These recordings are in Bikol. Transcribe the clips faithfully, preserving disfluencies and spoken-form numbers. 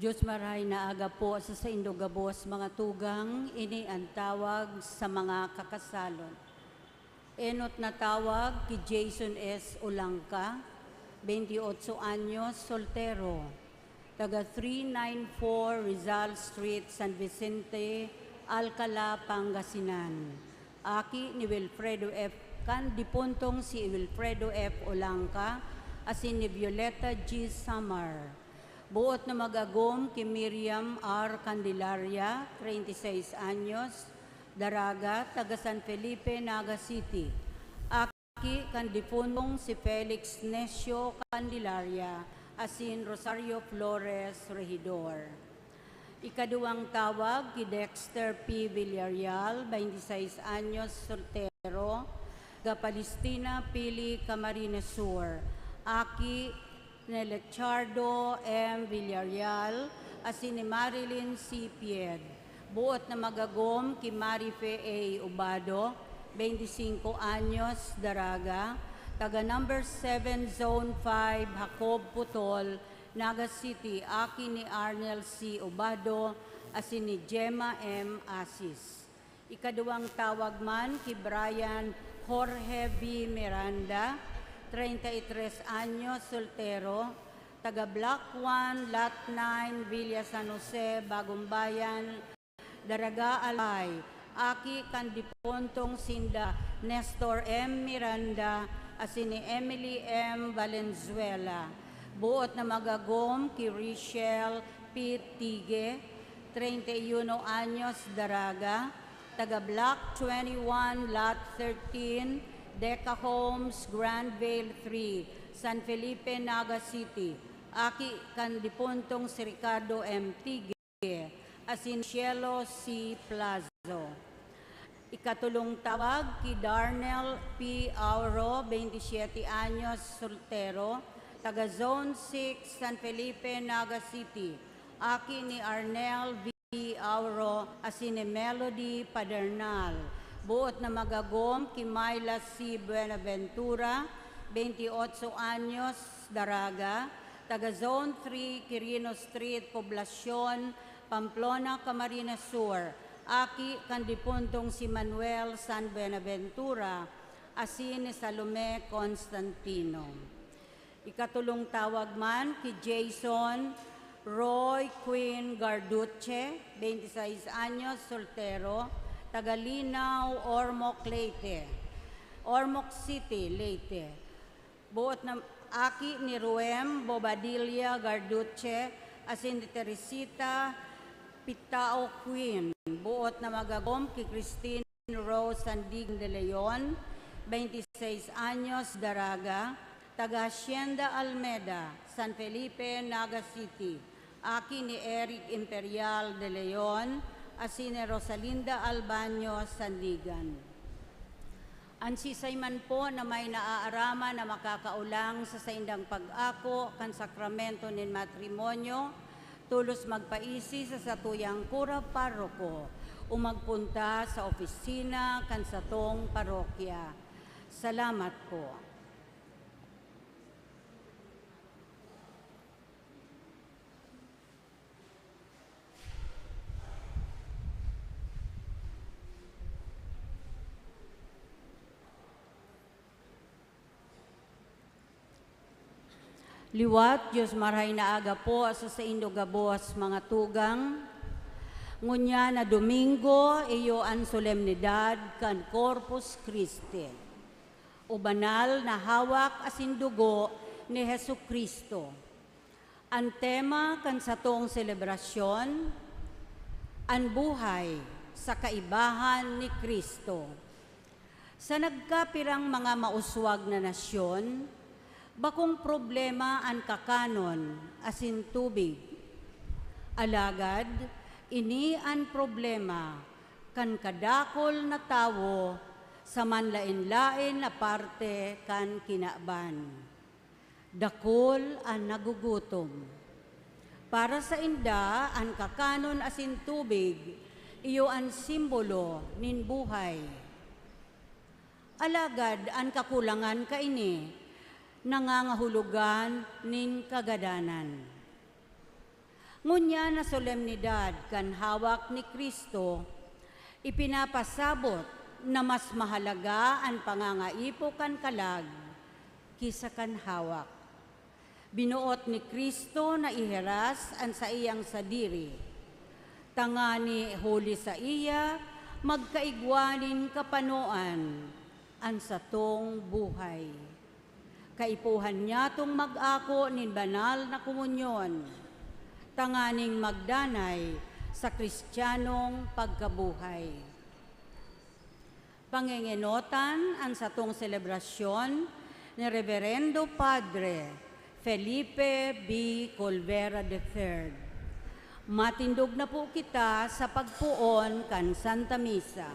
Diyos, marahay na aga po sa saindo gabos, mga tugang. Ini an tawag sa mga kakasalon. Enot na tawag ki Jason S. Olangka, bentiocho anyos, soltero, taga three nine four Rizal Street, San Vicente, Alcala, Pangasinan. Aki ni Wilfredo F., kan dipuntong si Wilfredo F. Olangka asin ni Violeta G. Samar. Boot na mag-agom ki Miriam R. Candelaria, treinta y seis anyos, daraga, taga San Felipe, Naga City. Aki kan dipuntong si Felix Necio Candelaria asin Rosario Flores, Regidor. Ikaduwang tawag ki Dexter P. Villarreal, veintiséis anyos, soltero, taga Palestina, Pili, Camarines Sur. Aki ni Lechardo M. Villarreal asin ni Marilyn C. Pied. Buot na magagom ki Marife A. Ubado, twenty-cinco anyos, Daraga, taga Number seven, Zone five, Jacob Putol, Naga City, aki ni Arnel C. Ubado asin ni Gemma M. Asis. Ikaduwang tawag man ki Brian Jorge V. Miranda, treinta y tres anyos, soltero, taga Block one, Lot nine, Villa San Jose, Bagong Bayan, Daraga, Albay, aki kan dipuntong sinda Nestor M. Miranda asin ni Emily M. Valenzuela. Buot na magagom ki Richelle P. Tige, treinta y uno anyos, Daraga, taga Block twenty-one, Lot thirteen, Deca Homes, Granville three, San Felipe, Naga City, aki kan dipuntong si Ricardo M. Tige asin Cielo C. Plazo. Ikatulong tawag ki Darnel P. Auro, twenty-siete anyos, soltero, taga Zone six, San Felipe, Naga City, aki ni Arnel V. Auro asin ni Melody Padernal. Buot na magagom ki Myla C. Buenaventura, twenty-ocho anyos, Daraga, taga Zone three, Quirino Street, Poblacion, Pamplona, Camarines Sur, aki kan dipuntong si Manuel San Buenaventura asin ni Salome Constantino. Ikatulong tawag man ki Jason Roy Queen Garduche, twenty-seis anyos, soltero, taga Linao, Ormoc, Leyte. Ormoc City, Leyte. Buot na aki ni Ruem Bobadilla Garduche asin ni Teresita Pitao Queen. Buot na magagom ki Christine Rose Sandigan de Leon, twenty-seis anyos, Daraga, taga Hacienda Almeda, San Felipe, Naga City, aki ni Eric Imperial de Leon asin ni Rosalinda Albaño Sandigan. An siisay man po na may naaaraman na makakaolang sa saindang pag-ako kan sakramento nin matrimonyo, tolos magpaisi sa satuyang kura paroko o magpunta sa opisina kan satong parokya. Salamat po. Liwat, Dios, marahay na aga po sa saindo gabos, mga tugang. Ngunyan na Domingo, iyo an solemnidad kan Corpus Christi, o banal na hawak asin dugo ni Jesu-Cristo. An tema kan satong selebrasyon, an buhay sa kaibahan ni Cristo. Sa nagkapirang mga mauswag na nasyon, bakong problema an kakanon asin tubig. Alagad, ini an problema kan kadakul na tawo sa manlaen-laen na parte kan kinaban. Dakul an nagugutom. Para sainda, an kakanon asin tubig iyo an simbolo nin buhay. Alagad an kakulangan kaini nangangahulugan nin kagadanan. Ngunyan na solemnidad kan hawak ni Cristo, ipinapasabot na mas mahalaga an pangangaipo kan kalag ki sa kan hawak. Binoot ni Cristo na iheras an saiyang sadiri, tangani huli saiya magkaigwa nin kapanoan an satong buhay. Kaipuhan niyatong mag-ako nin banal na komunyon, tanganing magdanay sa Kristiyanong pagkabuhay. Pangengenotan an satong selebrasyon ni Reverendo Padre Felipe B. Colvera the third. Matindog na po kita sa pagpoon kan Santa Misa.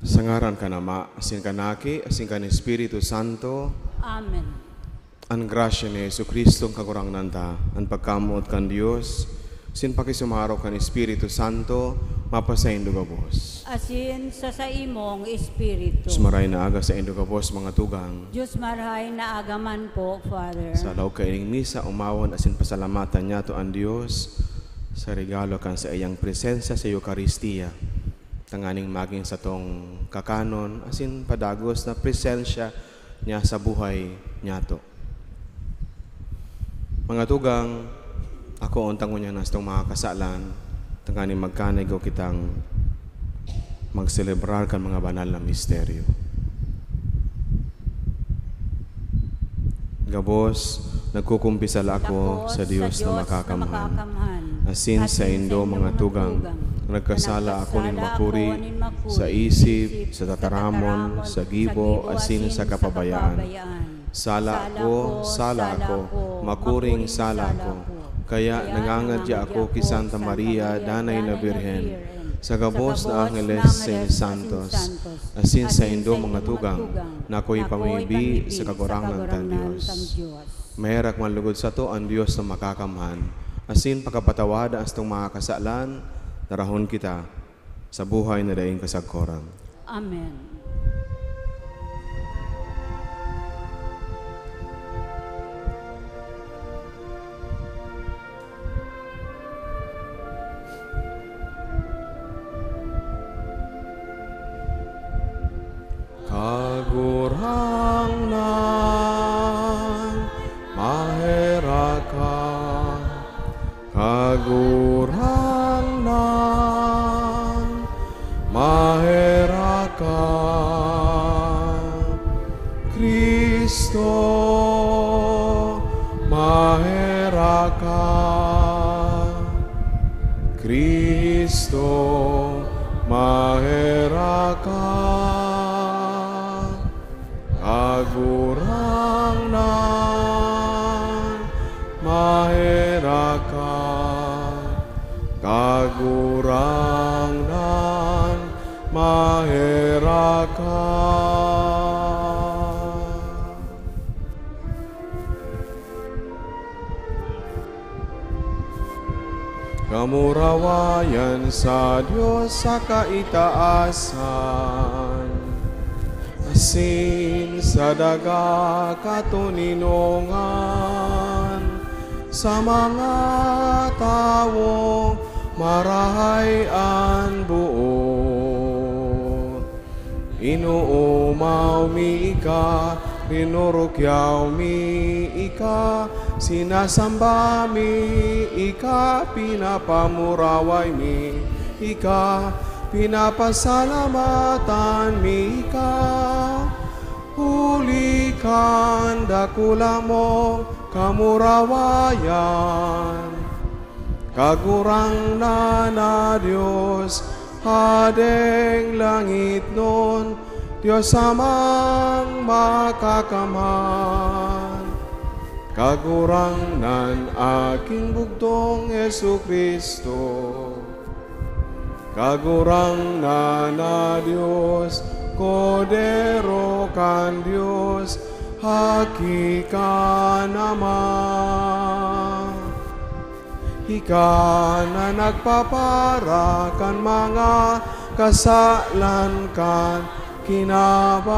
Sa ngaran kan Ama, asin kan Aki, asin kan Espiritu Santo. Amen. An grasya ni Jesu-Cristo, an Kagurangnan ta, an pagkamoot kan Dios, asin pakisumaharong kan Espiritu Santo, mapasaindo gabos. Asin sa saimong espiritu. Dios marahay na aga saindo gabos, mga tugang. Dios marahay na aga man po, Father. Sa laog kaining misa, omawon asin pasalamatan niyato an Dios sa regalo kan saiyang presensya sa Eukaristia, tanganing magin satong kakanon asin padagos na presensya niya sa buhay niyato. Mga tugang, ako unta ngunyan an satong mga kasalan, tanganing magkanay ko kitang magselebrar kan mga banal na misteryo. Gabos, nagkukumpisal ako sa Dios na makakamhan, asin saindo, mga tugang, nagkasala ako nin makuri sa isip, sa tataramon, sa gibo, asin sa kapabayaan. Sala ako, sala ako, makuring sala ako. Kaya nangangadya ako ki Santa Maria, Danay na Birhen, sa gabos na angheles asin santos, asin saindo, mga tugang, na ako'y pamibi sa Kagurangnan tang Dios. Maherak man lugod sato an Dios na makakamhan, asin pakapatawada an satong mga kasalan, na rahon kita sa buhay na daing kasagkoran. Amen. Kagurangnan, maherak ka. Kagurangnan, maherak ka. Cristo, maherak ka. Cristo, maherak ka. Kagurangnan, maherak ka. Kagurangnan, maherak ka. Kamurawayan sa Dios sa kaitaasan, asin sa daga katoninongan, sa mga tawong marahay an boot. Inoomaw mi ika, rinurukyaw mi ika, sinasamba mi ika, pinapamuraway mi ika, pinapasalamatan mi ika. Huli kan dakula mong kamurawayan, Kagurangnan na Dios, Hadeng langitnon, Dios Amang Makakamhan, Kagurangnan, Aking Bugtong Jesu-Cristo. Kagurangnan na Dios, Kordero kan Dios, Aki kan Ama. Ika na nagpapara kan mga kasalan kan kinaban,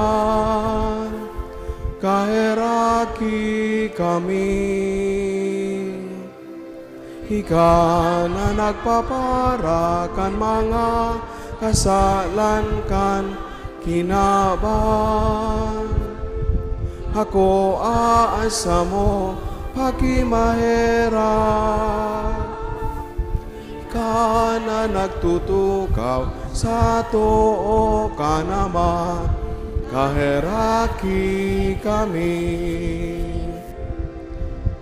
kaheraki kami. Ika na nagpapara kan mga kasalan kan kinaban, hakoa samo pakimaherak. Ika na nagtutukaw sa too kan Ama, kaheraki kami.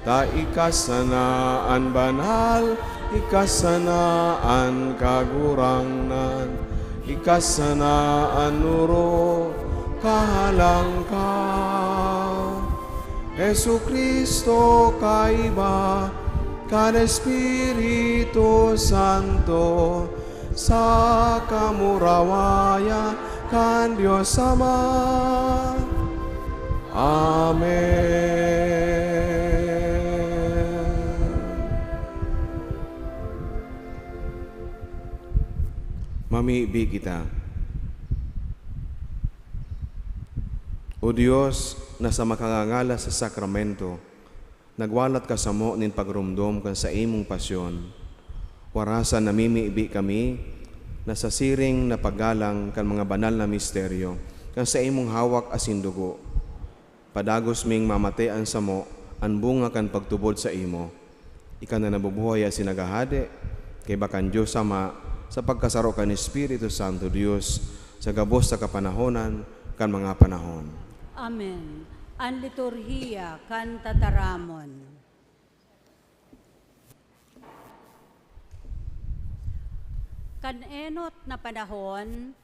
Ta ika sana an banal, ika sana an Kagurangnan, ika sana an orog, kahalangkaw. Jesu-Cristo, kaiba kan Espiritu Santo, sa kamurawayan Kan Dios Ama. Amen. Mamibi kita. O Dios, na sa makangangalas sa sakramento, nagwalat ka samo nin pagromdom kan saimong pasyon. Warasan namimibi kami na sa siring na paggalang kan mga banal na misteryo kan saimong hawak asin dugo, padagos ming mamate an samo, an bunga kan pagtubod saimo. Ika na nabubuhay asin naghahade, kaiba kan Dios Ama, sa pagkasaro kan Espiritu Santo, Dios, sa gabos sa kapanahonan kan mga panahon. Amen. An liturhiya kan tataramon. Kan enot na panahon,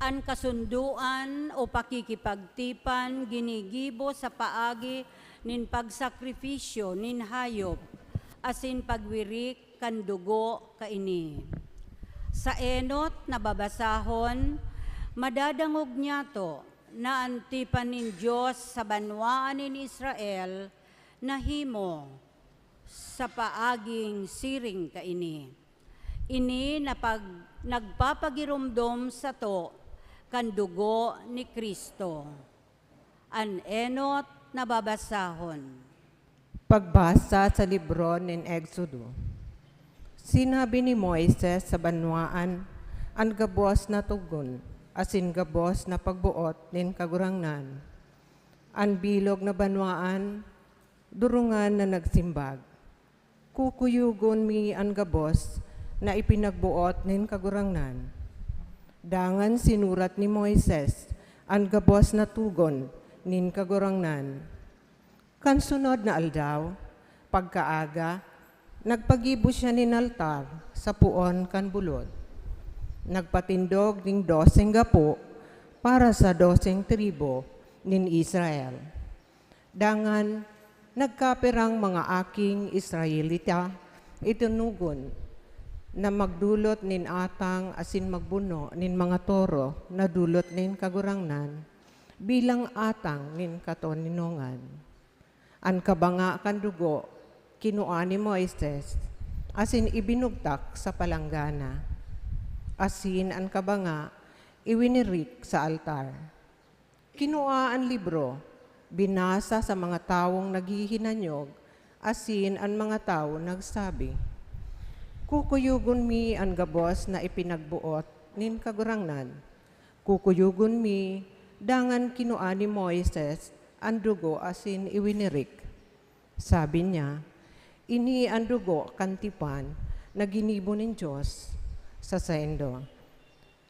an kasundoan o pakikipagtipan ginigibo sa paagi nin pagsakripisyo nin hayop asin pagwirik kan dugo kaini. Sa enot na babasahon, madadangog niyato na an tipan nin Dios sa banwaan nin Israel nahimo sa paaging siring kaini. Ini na pag-, nagpapagiromdom sato kan dugo ni Cristo. An enot na babasahon. Pagbasa sa libro nin Exodo. Sinabi ni Moises sa banwaan an gabos na togon asin gabos na pagboot nin Kagurangnan. An bilog na banwaan, durungan na nagsimbag, "Kukuyogon mi an gabos na ipinagboot nin Kagurangnan." Dangan sinurat ni Moises an gabos na togon nin Kagurangnan. Kan sunod na aldaw, pagkaaga, nagpagibo siya nin altar sa poon kan bulod. Nagpatindog nin doseng gapo para sa doseng tribu nin Israel. Dangan, nagkapirang mga aking Israelita itonogon na magdolot nin atang asin magbuno nin mga toro na dolot nin Kagurangnan bilang atang nin katoninongan. An kabanga kan dugo kinua ni Moises asin ibinugtak sa palanggana, asin an kabanga iwinirik sa altar. Kinua an libro, binasa sa mga tawong naghihinanyog, asin an mga tawo nagsabi, "Kukuyogon mi an gabos na ipinagboot nin Kagurangnan." Kukuyogon mi, dangan kinua ni Moises an dugo asin iwinirik. Sabi niya, "Ini an dugo kan tipan na ginibo nin Dios sa saindo.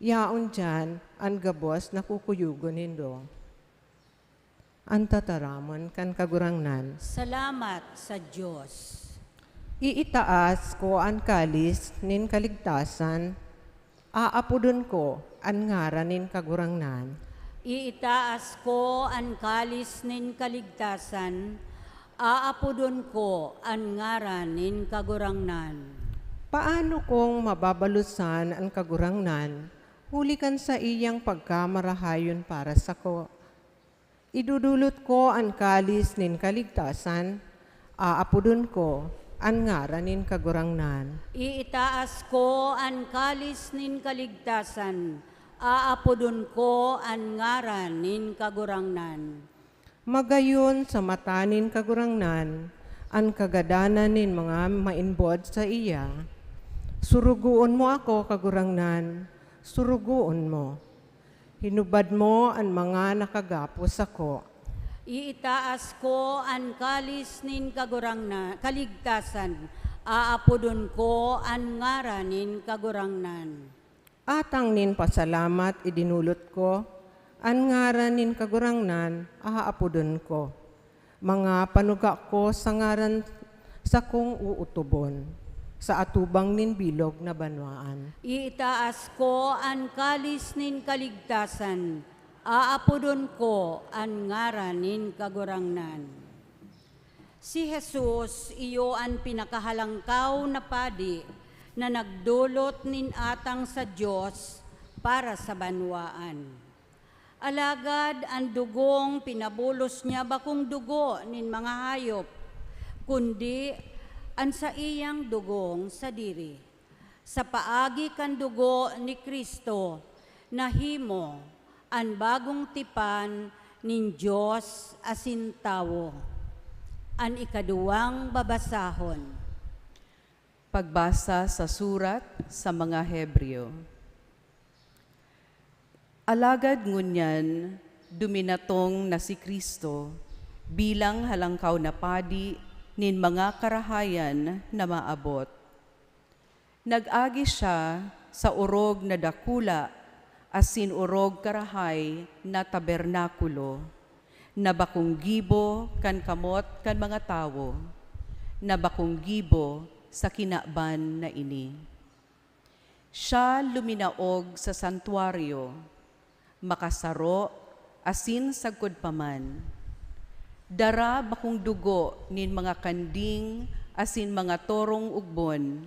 Yaon diyan an gabos na kukuyogon nindo." An tataramon kan Kagurangnan. Salamat sa Dios. Iitaas ko an kalis nin kaligtasan, aapodon ko an ngaran nin Kagurangnan. Iitaas ko an kalis nin kaligtasan, aapodon ko an ngaran nin Kagurangnan. Paano kong mababalosan an Kagurangnan huli kan saiyang pagkamarahayon para sako? Idodolot ko an kalis nin kaligtasan, aapodon ko an ngaran nin Kagurangnan. Iitaas ko an kalis nin kaligtasan, aapodon ko an ngaran nin Kagurangnan. Magayon sa mata nin Kagurangnan an kagadanan nin mga mainbod saiya. Surugoon mo ako, Kagurangnan, surugoon mo. Hinubad mo an mga nakagapos sako. Iitaas ko an kalis nin Kagurangnan, kaligtasan, aapodon ko an ngaran nin Kagurangnan. Atang nin pasalamat idinolot ko, an ngaran nin Kagurangnan aapodon ko. Mga panuga ko sa ngaran sakong ootobon, sa atubang nin bilog na banwaan. Iitaas ko an kalis nin kaligtasan, aapodon ko an ngaran nin Kagurangnan. Si Jesus iyo an pinakahalangkaw na padi na nagdolot nin atang sa Dios para sa banwaan. Alagad an dugong pinabulos niya bakong dugo nin mga hayop, kundi an saiyang dugong sadiri. Sa paagi kan dugo ni Cristo, nahimo an bagong tipan nin Dios asin tawo. An ikaduwang babasahon. Pagbasa sa surat sa mga Hebreo. Alagad ngunyan, duminatong na si Cristo bilang halangkaw na padi nin mga karahayan na maabot. Nag-agi siya sa orog na dakula asin orog karahay na tabernakulo, na bakong gibo kan kamot kan mga tawo, na bakong gibo sa kinaban na ini. Siya luminaog sa santuaryo, makasaro asin sagkod pa man. Dara bakong dugo nin mga kanding asin mga torong ugbon,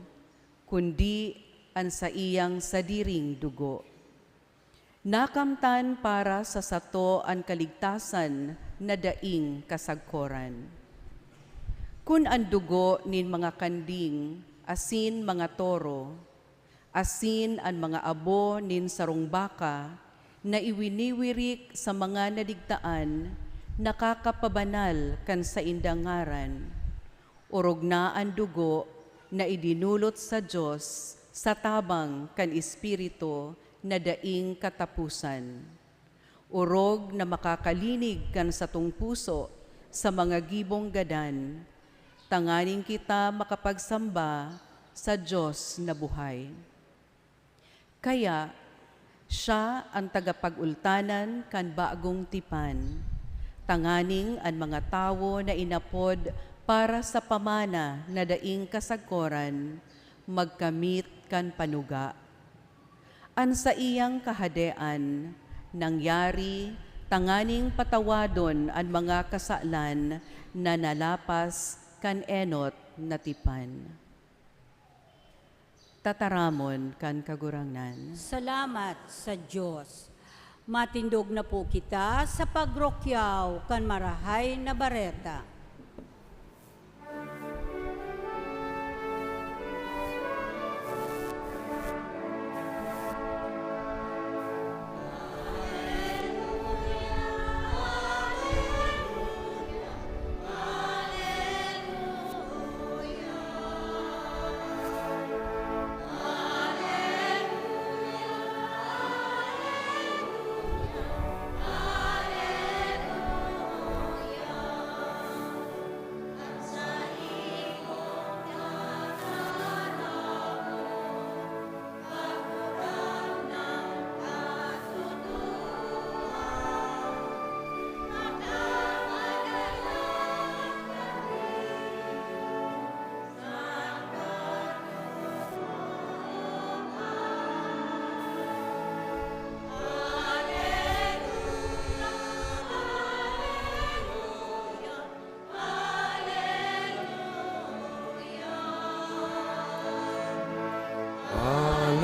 kundi an saiyang sadiring dugo. Nakamtan para sa sato an kaligtasan na daing kasagkoran. Kun an dugo nin mga kanding asin mga toro, asin an mga abo nin sarong baka na iwiniwirik sa mga nadigtaan nakakapabanal kan saindang ngaran, orog na an dugo na idinolot sa Dios sa tabang kan Espiritu na daing kataposan. Orog na makakalinig kan satong puso sa mga gibong gadan, tanganing kita makapagsamba sa Dios na buhay. Kaya, siya an tagapag-ultanan kan bagong tipan, tanganing an mga tawo na inapod para sa pamana na daing kasagkoran magkamit kan panuga. An saiyang kahadean nangyari tanganing patawadon an mga kasalan na nalapas kan enot na tipan. Tataramon kan Kagurangnan. Salamat sa Dios. Matindog na po kita sa pagrukyaw kan Marahay na Bareta.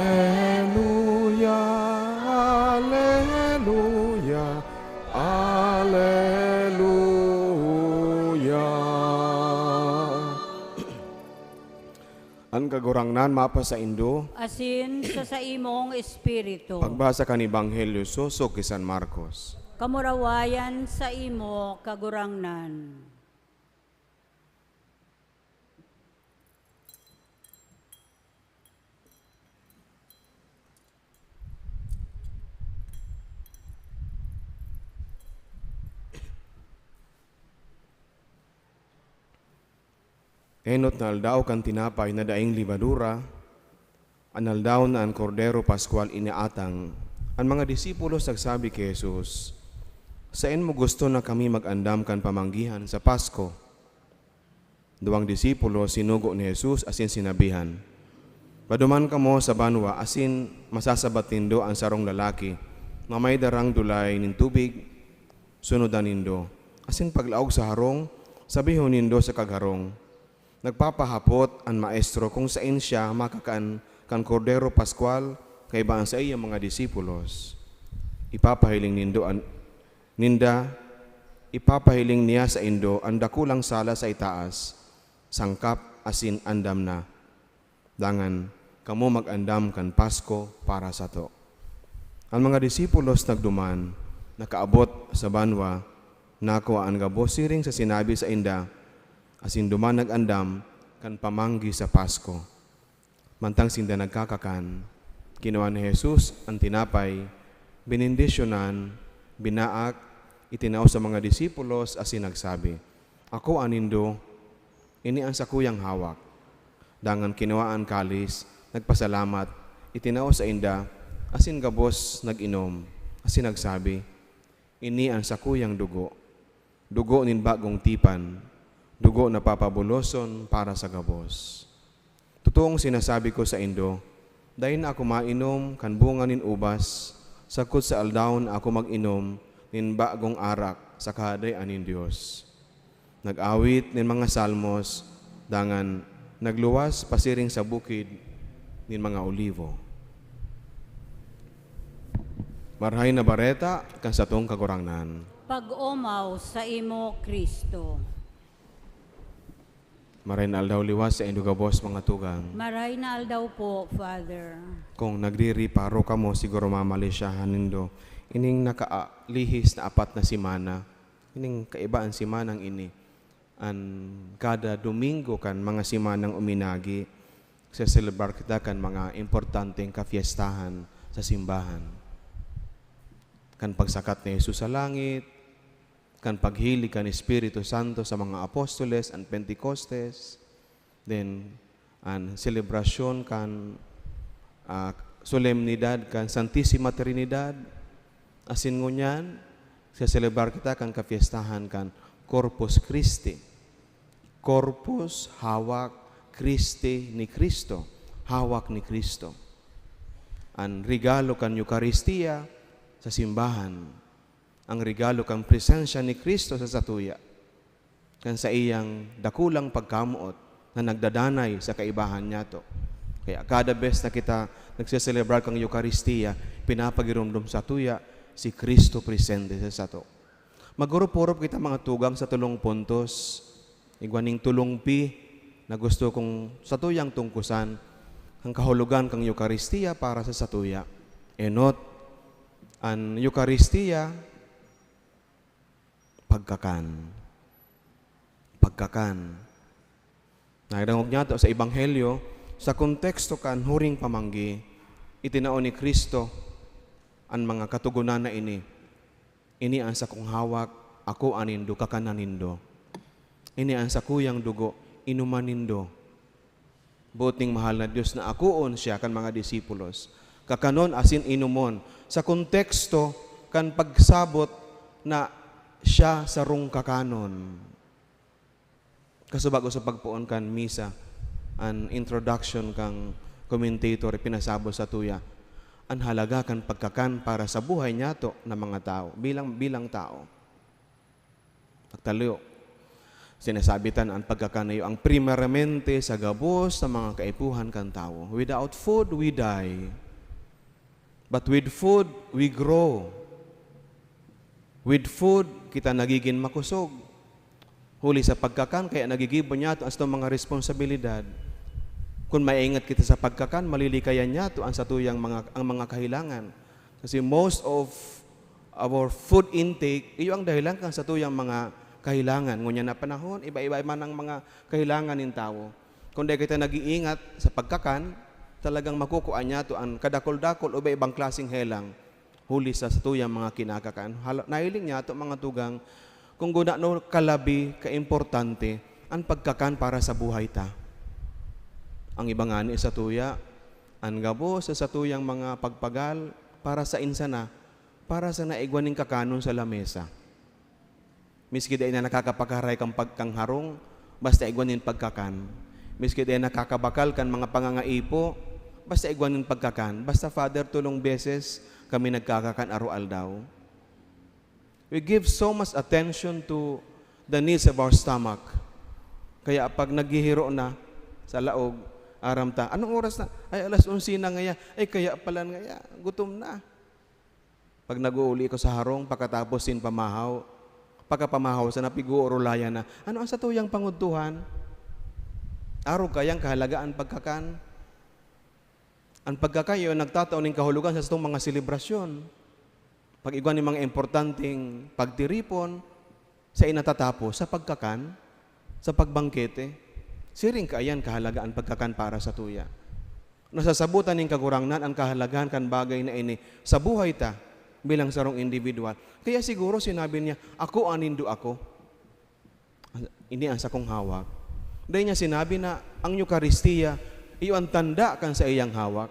Aleluya, aleluya, aleluya. An Kagurangnan mapasaindo. Asin sa saimong espiritu. Pagbasa kan Ebanghelyo sosog ki San Marcos. Kamurawayan saimo, Kagurangnan. Enot na aldaw kan tinapay na daing lebadura, an aldaw na an Kordero Paskwal inaatang. An mga disipulos nagsabi ki Jesus, "Saen mo gusto na kami mag-andam kan pamanggihan sa Pasko?" Duwang disipulos sinugo ni Jesus asin sinabihan, "Paduman kamo sa banwa asin masasabat nindo an sarong lalaki na may darang dulay nin tubig. Sunodan nindo, asin paglaog sa harong, sabihon nindo sa kagharong, 'Nagpapahapot an Maestro kung saen siya makakan kan Kordero Paskwal kaiba an saiyang mga disipulos.'" Ipapahiling nindo an, ninda, ipapahiling niya saindo an dakulang sala sa itaas, sangkap asin andam na. Dangan kamo mag-andam kan Pasko para sato." An mga disipulos nagduman, nakaabot sa banwa, nakua an gabos siring sa sinabi sainda, asin duman nag-andam kan pamanggi sa Pasko. Mantang sinda nagkakakan, kinua ni Jesus an tinapay, benendisyonan, binaak, itinao sa mga disipulos asin nagsabi, "Akoa nindo, ini an sakuyang hawak." Dangan kinua an kalis, nagpasalamat, itinao sainda, asin gabos nag-inom, asin nagsabi, "Ini an sakuyang dugo, dugo nin bagong tipan, dugo na papabuloson para sa gabos. Totoong sinasabi ko saindo, dai na ako mainom kan bunga nin ubas, sagkod sa aldaw na ako mag-inom nin bagong arak sa Kahadean nin Dios." Nag-awit nin mga salmos, dangan nagluwas pasiring sa bukid nin mga olivo. Marahay na Bareta kan satong Kagurangnan. Pag-omaw saimo, Cristo. Maray na aldaw liwat saindo gabos, mga tugang. Maray na aldaw po, Father. Kung nagririparo kamo, siguro mamalisyahan nindo ining nakalihis na apat na semana, ining kaiba an semanang ini. An kada Domingo kan mga semanang uminagi, nagseselebrar kita kan mga importanteng kapiestahan sa simbahan. Kan pagsakat ni Jesus sa langit, kan paghilig kan Espiritu Santo sa mga apostoles, an Pentecostes, then an selebrasyon kan, ah, solemnidad kan Santisima Trinidad, asin ngunyan, nagseselebrar kita kan kapiestahan kan Corpus Christi. Corpus, hawak, Christi, ni Cristo, hawak ni Cristo. An regalo kan Eukaristia sa simbahan, ang regalo kan presensya ni Cristo sa satuya, kan saiyang dakulang pagkamoot na nagdadanay sa kaibahan niyato. Kaya kada bes na kita nagseselebrar kan Eukaristia, pinapagiromdom satuya si Cristo presente sa sato. Magurop-urop kita, mga tugang, sa tolong puntos. Igwa ning tolong P na gusto kong satuyang tungkusan, ang kahulogan kan Eukaristia para sa satuya. Enot, an Eukaristia, pagkakan. Pagkakan. Nadangog niyato sa Ebanghelyo, sa konteksto kan huring pamanggi, itinao ni Cristo an mga katogonan na ini. "Ini an sakong hawak, akoa nindo, kakanan nindo. Ini an sakuyang dugo, inuman nindo." Boot ning mahal na Dios na akoon siya kan mga disipulos, kakanon asin inomon sa konteksto kan pagsabot na siya sarong kakanon. Kasubago sa pagpoon kan misa, an introduction kan commentator ipinasabot satuya an halaga kan pagkakan para sa buhay niyato na mga tawo, bilang, bilang tawo. Pagtalo, sinasabi ta na an pagkakan iyo ang primeramente sa gabos sa mga kaipuhan kan tawo. Without food, we die. But with food, we grow. With food, kita nagigin makosog. Huli sa pagkakan, kaya nagigibo niyato an satong mga responsabilidad. Kun maingat kita sa pagkakan, malilikayan niyato an satuyang mga, ang mga kahilangan. Kasi most of our food intake, iyo ang dahilan kan satuyang mga kahilangan. Ngunyan na panahon, iba-iba man ang mga kahilangan nin tawo. Kun dai kita nag-iingat sa pagkakan, talagang makukua niyato an kadakul-dakul o iba-ibang klaseng helang huli sa satuyang mga kinakakan. Hala-, nahiling niyato, mga tugang, kung gunano kalabi, kaimportante an pagkakan para sa buhay ta. Ang iba ngani satuya, an gabos sa satuyang mga pagpagal para sa insana, para sa naigwa nin kakanon sa lamesa. Miski dai na nakakapagharay kan pag-, kan harong, basta igwa nin pagkakan. Miski dai nakakabakal kan mga pangangaipo, basta igwa nin pagkakan. Basta, Father, tolong beses kami nagkakakan aroaldaw. We give so much attention to the needs of our stomach. Kaya pag naghihiro na sa laog, aram ta, "Anong oras na? Ay, alas onse na ngaya. Ay, kaya pala ngaya, gutom na." Pag nag-uuli ko sa harong, pakatapos sin pamahaw, pagkapamahaw sana, pig-uurulayan na, "Ano an satuyang pangudtuhan?" Arog kayang kahalaga an pagkakan? An pagkakan, iyo an nagtatao nin kahulogan sa satong mga selebrasyon. Pag igwa nin mga importanteng pagtiripon, sa inatatapos, sa pagkakan, sa pagbangkete. Siring kaiyan kahalaga an pagkakan para satuya. Nasasabotan nin Kagurangnan an kahalagahan kan bagay na ini sa buhay ta bilang sarong indibidwal. Kaya siguro sinabi niya, "Ako an nindo ako. Ini an sakong hawak." Dai niya sinabi na ang Eukaristia, iyo an tanda kan saiyang hawak.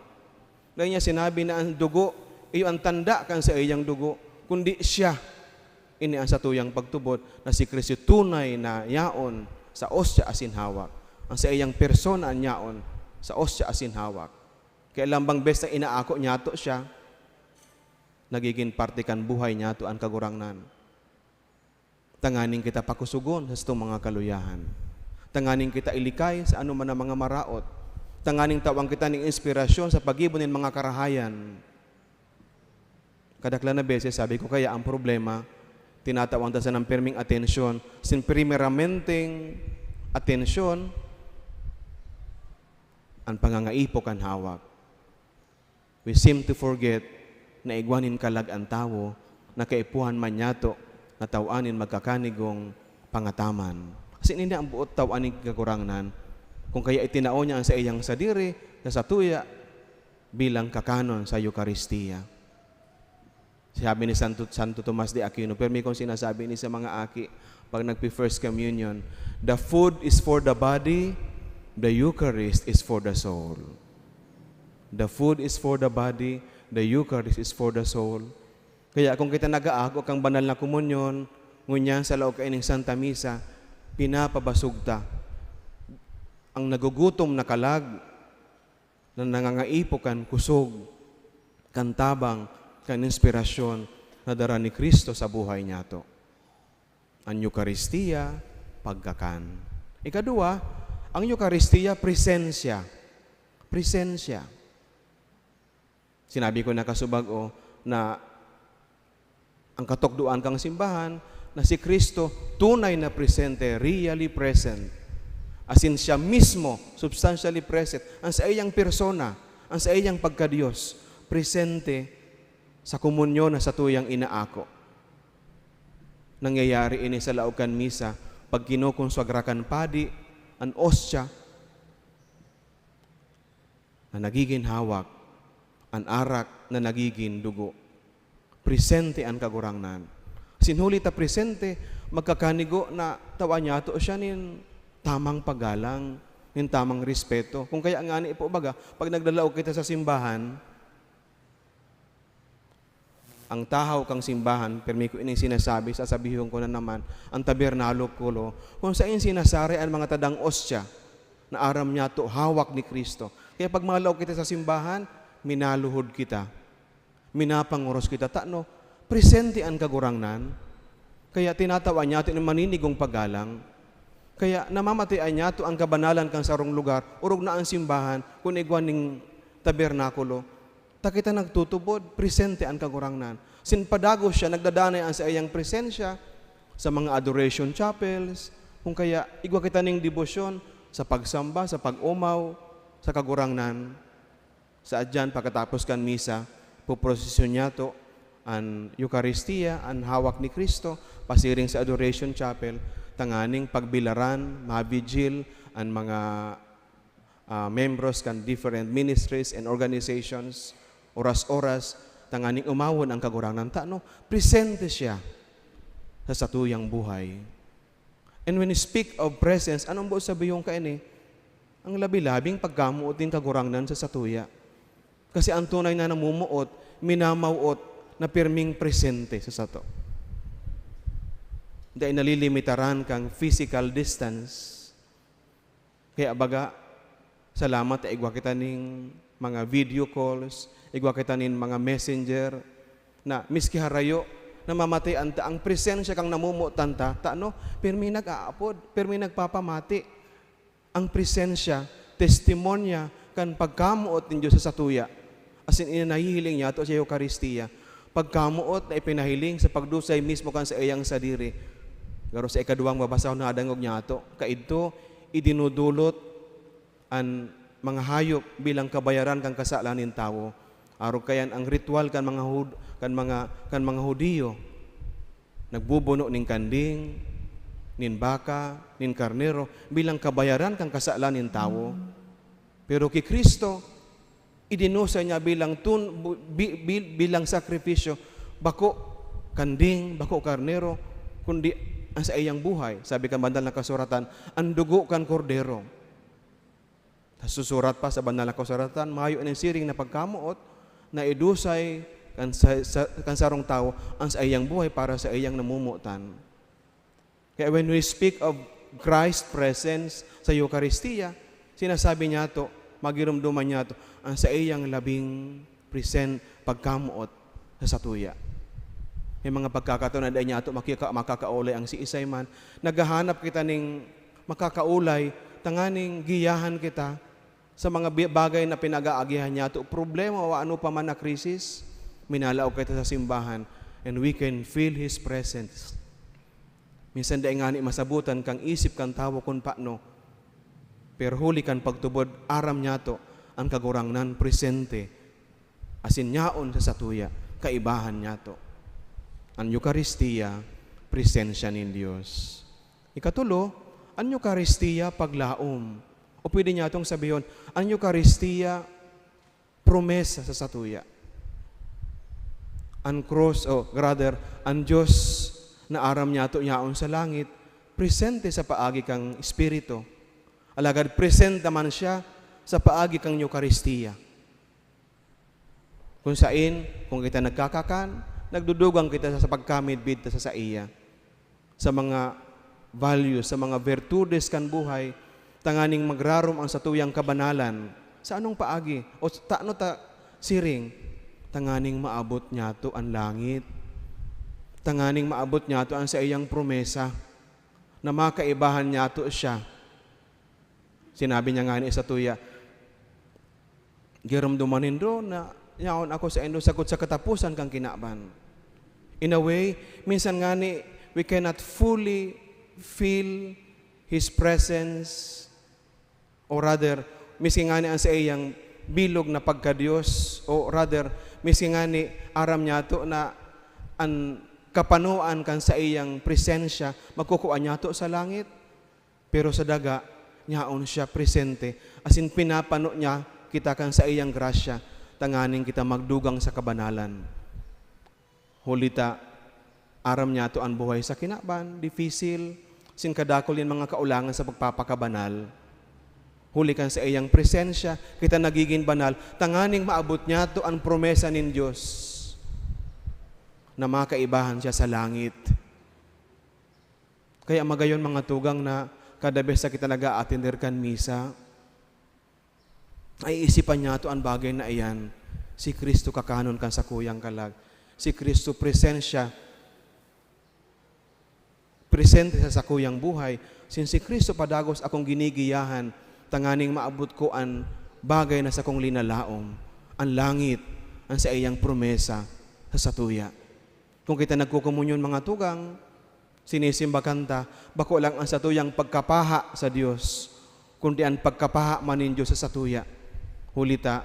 Dai niya sinabi na ang dugo, iyo an tanda kan saiyang dugo, kundi siya. Ini an satuyang pagtubod na si Cristo tunay na yaon sa ostia asin hawak. Ang saiyang persona an yaon sa ostia asin hawak. Kaya lambang bes na inaako niyato siya, nagigin parte kan buhay niyato an Kagurangnan. Tanganing kita pakusogon sa satong mga kaluyahan. Tanganing kita ilikay sa anoman na mga maraot. Tanganing tawan kita nin inspirasyon sa paggibo nin mga karahayan. Kadaklan na beses, sabi ko, kaya ang problema, tinatawan ta sa nang pirming atensyon, sin primeramenteng atensyon, an pangangaipo kan hawak. We seem to forget na igwa nin kalag an tawo na kaipuhan man niyato na taw-an nin magkakanigong pangataman. Asin ini ang boot taw-an nin Kagurangnan, kung kaya itinao niya an saiyang sadiri sa satuya bilang kakanon sa Eukaristia. Sabi ni Santo, Santo Tomas de Aquino, permi kong sinasabi ni sa mga aki, pag nagpi-First Communion, "The food is for the body, the Eucharist is for the soul." The food is for the body, the Eucharist is for the soul. Kaya kung kita nag-aago kan banal na komunyon, ngunyan sa laog kaining Santa Misa, pinapabasog ta ang nagugutom na kalag na nangangaipo kan kusog, kan tabang, kan inspirasyon na dara ni Cristo sa buhay niyato. An Eukaristia, pagkakan. Ikaduwa, ang Eukaristia, presensya. Presensya. Sinabi ko na kasubago na ang katukdoan kan simbahan na si Cristo tunay na presente, really present. Asin siya mismo, substantially present. Ang saiyang persona, ang saiyang pagka-Dios, presente sa komunyon na satuyang inaako. Nangyayari ini sa laog kan misa, pag kinukonsagra kan padi an ostya na nagigin hawak, an arak na nagigin dugo. Presente an Kagurangnan. Asin huli ta presente, magkakanigo na tawan niyato siya nin tamang paggalang, nin tamang respeto. Kung kaya ngani po, baga, pag naglalaog kita sa simbahan, ang tahaw kan simbahan, permi ko ining sinasabi, sasabihon ko na naman, ang tabernakulo, kung saen sinasaray an mga tadang ostya na aram niyato hawak ni Cristo. Kaya pag malaog kita sa simbahan, minaluhod kita, minapangoros kita, tano, presente an Kagurangnan. Kaya tinatawan niyato nin maninigong paggalang. Kaya namamatean niyato an kabanalan kan sarong lugar, orog na an simbahan, kun igwa nin tabernakulo. Ta kita nagtutubod, presente an Kagurangnan. Sin padagos siya, nagdadanay an saiyang presensya sa mga adoration chapels, kung kaya igwa kita ning debosyon sa pagsamba, sa pag-omaw sa Kagurangnan. Sa adyan, pagkatapos kan misa, poprosesyon niyato an Eukaristia, an hawak ni Cristo, pasiring sa Adoration Chapel, tanganing pagbilaran, mabigil an mga ah, membros kan different ministries and organizations, oras-oras, tanganing omawon an Kagurangnan ta, no? Presente siya sa satuyang buhay. And when you speak of presence, anong buot sabihon kaini? Ang labi-labing pagkamoot nin Kagurangnan sa satuya. Kasi ang tunay na namumuot, minamawot na pirming presente sa sato. Dai nalilimitaran kan physical distance. Kaya baga, salamat ta igwa kita nin mga video calls, igwa kita nin mga messenger, na miski harayo, namamatean ta an presensya kan namomotan ta, ta, no? Pirmi nag-aapod, pirmi nagpapamati. Ang presensya, testimonya kan pagkamoot nin Dios sa satuya. Asin ini nahihiling niyato sa Eukaristia. pagkamoot na ipinahiling sa pagdusay mismo kan saiyang sadiri. Garo sa ikaduwang babasahon na dangog niyato, kaidto, idinudulot an mga hayop bilang kabayaran kan kasalan nin tawo. Arog kaiyan, ang ritual kan mga Hud-, kan mga, kan mga Hudiyo, nagbubuno nin kanding, nin baka, nin karnero bilang kabayaran kan kasalan nin tawo. Pero ki Cristo, idinusay niya bilang tun-, bu-, bi-, bi-, bilang sakripisyo, bako kanding, bako karnero, kundi ang saiyang buhay. Sabi kan Banal na Kasuratan, "An dugo kan kordero." Nasusurat pa sa Banal na Kasuratan, "Mayo nin siring na pagkamoot na idusay kan sa, sa, kan sarong tawo an saiyang buhay para sa iyang namomotan." Kaya when we speak of Christ's presence sa Eucharistia, sinasabi niyato, magiromdoman niyato, ang saiyang labing present pagkamoot sa satuya. May mga pagkakataon na dai niyato makika-, makakaolay ang siisay man. Naghahanap kita ning makakaolay, tanganing giyahan kita sa mga bi-, bagay na pinag-aagihan niyato, problema o ano pa man na krisis, minalaog kita sa simbahan, and we can feel His presence. Minsan dai ngani masabotan kan isip kan tawo kun paano, pero huli kan pagtubod, aram niyato an Kagurangnan presente, asin yaon sa satuya, kaibahan niyato. An Eukaristia, presensya nin Dios. Ikatulo, an Eukaristia, paglaom. O pwede niyatong sabihon, an Eukaristia, promesa sa satuya. An krus, o rather, an Dios na aram niyato yaon sa langit, presente sa paagi kan Espiritu. Alagad presente man siya sa paagi kan Eukaristia. Kun sain, kun kita nagkakakan, nagdudugang kita sa pagkamidbid ta sa saiya, sa mga values, sa mga virtudes kan buhay, tanganing magrarom an satuyang kabanalan. Sa anong paagi? O tano ta siring? Tanganing maabot niyato an langit. Tanganing maabot niyato an saiyang promesa na makaibahan niyato siya. Sinabi niya ngani sa satuya, "Giromdoman nindo na yaon ako saindo sagkod sa kataposan kan kinaban." In a way, minsan ngani, we cannot fully feel His presence, or rather, miski ngani an saiyang bilog na pagka-Dios, o rather, miski ngani aram niyato na an kapanoan kan saiyang presensya magkukua niyato sa langit. Pero sa daga, yaon siya presente, asin pinapano niya kita kan saiyang grasya, tanganing kita magdugang sa kabanalan. Huli ta, aram niyato an buhay sa kinaban, dipisil, asin kadakul nin mga kaulangan sa pagpapakabanal. Huli kan saiyang presensya, kita nagigin banal, tanganing maabot niyato an promesa nin Dios na makaibahan siya sa langit. Kaya magayon, mga tugang, na kada bes na kita nag-aatender kan misa, naiisipan niyato an bagay na iyan, si Cristo kakanon kan sakuyang kalag. Si Cristo presensya, presente sa sakuyang buhay. Since si Cristo padagos akong ginigiyahan, tanganing maabot ko an bagay na sakong linalaom, an langit, an saiyang promesa sa satuya. Kung kita nagkokomunyon, mga tugang, sinisimbakan ta, bako lang an satuyang pagkapaha sa Dios, kundi an pagkapaha man nin Dios sa satuya. Huli ta,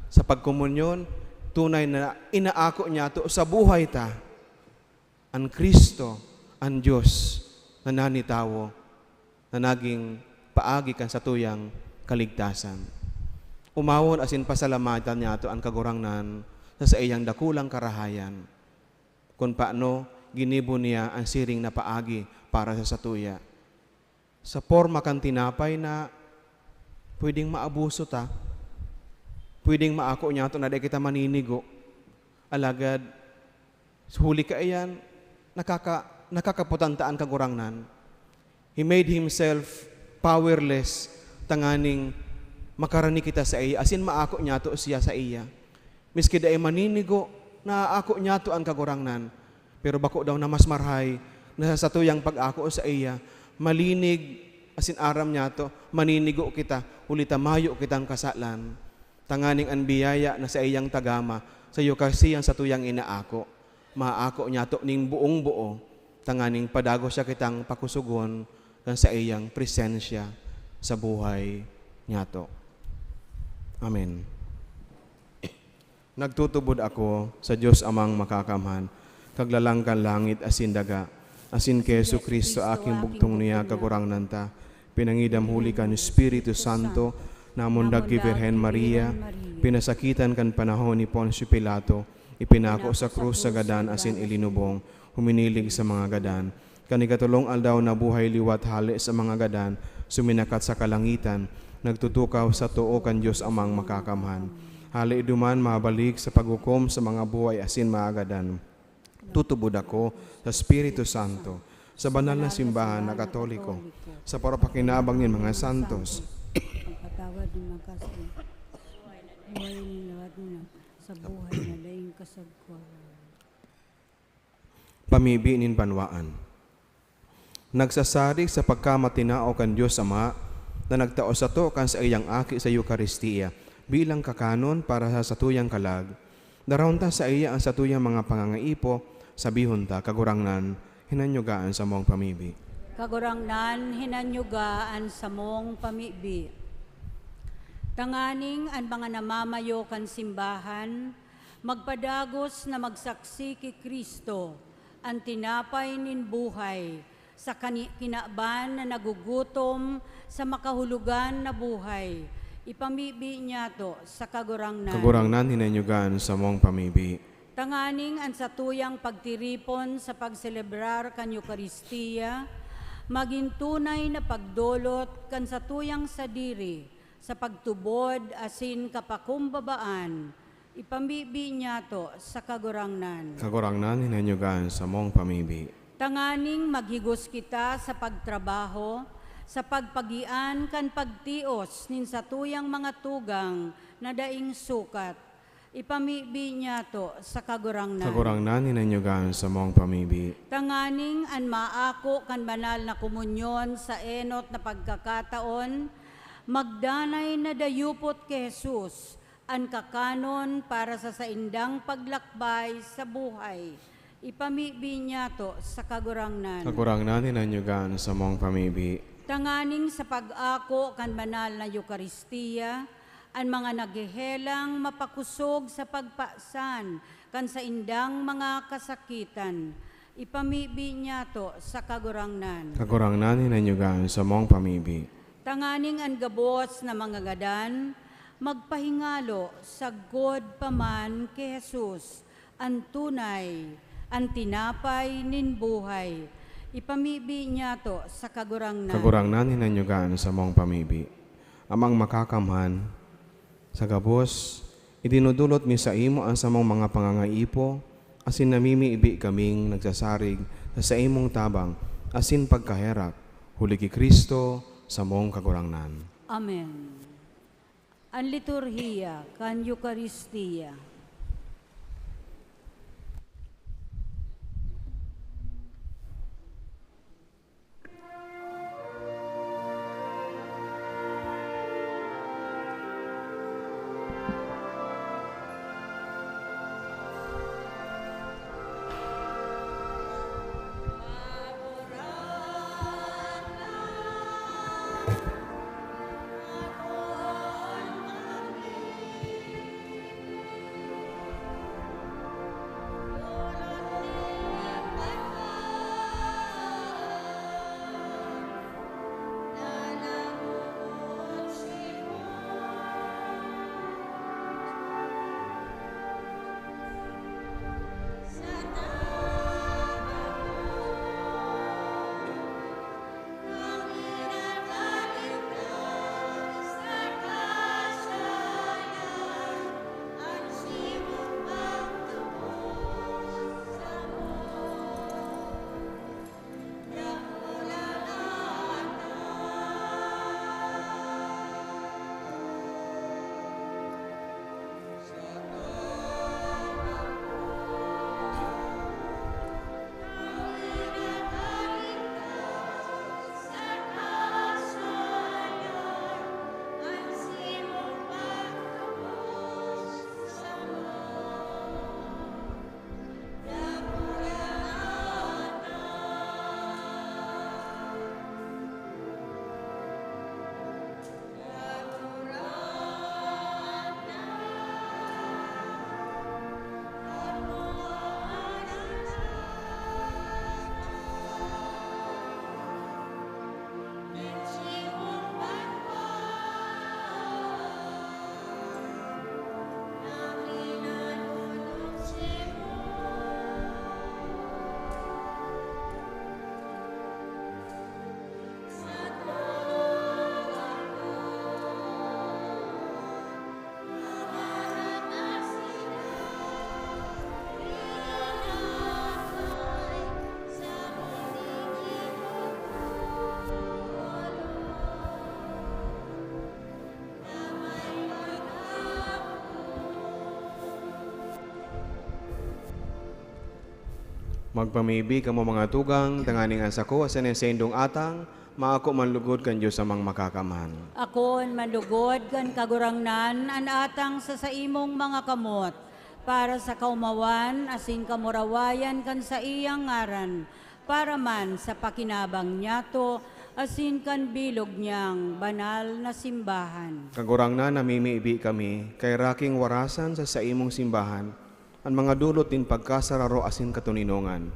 sa pagkomunyon, tunay na inaako niyato sa buhay ta an Cristo, an Dios na nanitawo, na naging paagi kan satuyang kaligtasan. Omawon asin pasalamatan niyato an Kagurangnan sa saiyang dakulang karahayan, kun paano ginibo niya an siring na paagi para sa satuya. Sa porma kan tinapay na pwedeng maabuso ta, pwedeng maako niyato na dai kita maninigo. Alagad, huli kaiyan, nakaka-, nakakapotan ta an Kagurangnan. He made himself powerless tanganing makarani kita saiya, asin maako niyato siya saiya. Miski dai maninigo, naaako niyato an Kagurangnan. Pero bako daw na mas marahay na sa satuyang pag-ako saiya, malinig, asin aram niyato, maninigo kita, huli ta mayo kitang kasalan, tanganing an biyaya na saiyang tagama, sa Eukaristia an satuyang inaako. maako niyato ning buong-buo, tanganing padagos siya kitang pakusogon kan saiyang presensya sa buhay niyato. Amen. Nagtutubod ako sa Dios Amang Makakamhan, Kaglalang kan langit asin daga, asin ki Jesu-Cristo, aking bugtong niya, Kagurangnan ta, pinangidam huli kan Espiritu Santo, namundag ki Birhen Maria, pinasakitan kan panahon ni Poncio Pilato, ipinako sa krus sa gadan asin ilinubong, huminilig sa mga gadan. Kan ikatolong aldaw nabuhay liwat hale sa mga gadan, suminakat sa kalangitan, nagtutukaw sa too kan Dios Amang Makakamhan. Hale duman mabalik sa paghukom sa mga buhay asin mga gadan. Tutubod ako sa Espiritu Santo, sa banal na simbahan na Katoliko, sa parapakinabang nin mga santos. Pagpatawad ng mga kasalanan. Buhay ng lahat na sa buhay na daing kasagkuran. Pamibi nin banwaan. Nagsasarig sa pagkamatinao kan Dios Ama na nagtao sato kan saiyang Aki sa Eukaristia bilang kakanon para sa satuyang kalag, daraon ta saiya an satuyang mga pangangaipo, sabihon ta, Kagurangnan, hinanyuga an samong pamibi. Kagurangnan, hinanyuga an samong pamibi. Tanganing an mga namamayo kan simbahan magpadagos na magsaksi ki Cristo, an tinapay nin buhay, sa kani-, kinaban na nagugutom sa makahulogan na buhay. Ipamibi niyato sa Kagurangnan. Kagurangnan, hinanyuga an samong pamibi. Tanganing an satuyang pagtiripon sa pagselebrar kan Eukaristia magin tunay na pagdolot kan satuyang sadiri sa pagtubod asin kapakumbabaan, ipamibi niyato sa Kagurangnan. Kagurangnan, hinanyuga an samong pamibi. Tanganing maghigos kita sa pagtrabaho, sa pagpagian kan pagtios nin satuyang mga tugang na daing sukat, ipamibi niyato sa Kagurangnan. Kagurangnan, hinanyuga an samong pamibi. Tanganing an maako kan banal na komunyon sa enot na pagkakataon, magdanay na dayupot ki Jesus, an kakanon para sa saindang paglakbay sa buhay. Ipamibi niyato sa Kagurangnan. Kagurangnan, hinanyuga an samong pamibi. Tanganing sa pag-ako kan banal na Eukaristia, an mga naghehelang mapakosog sa pagpasan kan saindang mga kasakitan. Ipamibi niyato sa Kagurangnan. Kagurangnan, hinanyuga an samong pamibi. Tanganing an gabos na mga gadan magpahingalo sagkod pa man ki Jesus, an tunay, an tinapay nin buhay. Ipamibi niyato sa Kagurangnan. Kagurangnan, hinanyuga an samong pamibi. Amang Makakamhan, sa gabos, idinodolot mi saimo an samong mga pangangaipo, asin namimibi kaming nagsasarig sa saimong tabang asin pagkaherak, huli ki Cristo, samong Kagurangnan. Amen. An liturhiya kan Eukaristia. Magpamibi kamo, mga tugang, tanganing an sako asin an saindong atang maako man lugod kan Dios Amang Makakamhan. Akoon man lugod kan Kagurangnan an atang sa saimong mga kamot, para sa kaomawan asin kamurawayan kan saiyang ngaran, para man sa pakinabang niyato asin kan bilog niyang banal na simbahan. Kagurangnan, namimibi kami, kaheraki nin warasan sa saimong simbahan, an mga dulot nin pagkasararo asin katoninongan,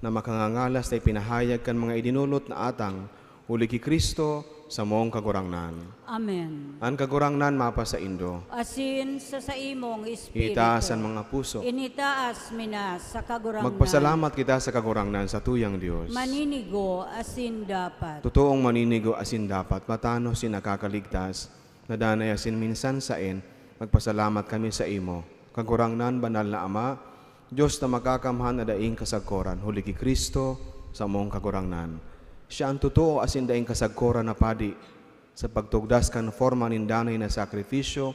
na makangangalas na ipinahayag kan mga idinolot na atang, huli ki Cristo, samong Kagurangnan. Amen. An Kagurangnan mapasaindo. Asin sa saimong espiritu. Itaas an mga puso. Initaas mi na sa Kagurangnan. Magpasalamat kita sa Kagurangnan, satuyang Dios. Maninigo asin dapat. Totoong maninigo asin dapat, matanos asin nakakaligtas, na danay asin minsan saen, magpasalamat kami saimo, Kagurangnan, Banal na Ama, Dios na makakamhan na daing kasagkoran, huli ki Cristo, samong Kagurangnan. Siya an totoo asin daing kasagkoran na padi, sa pagtugdas kan forma nin danay na sakrifisyo,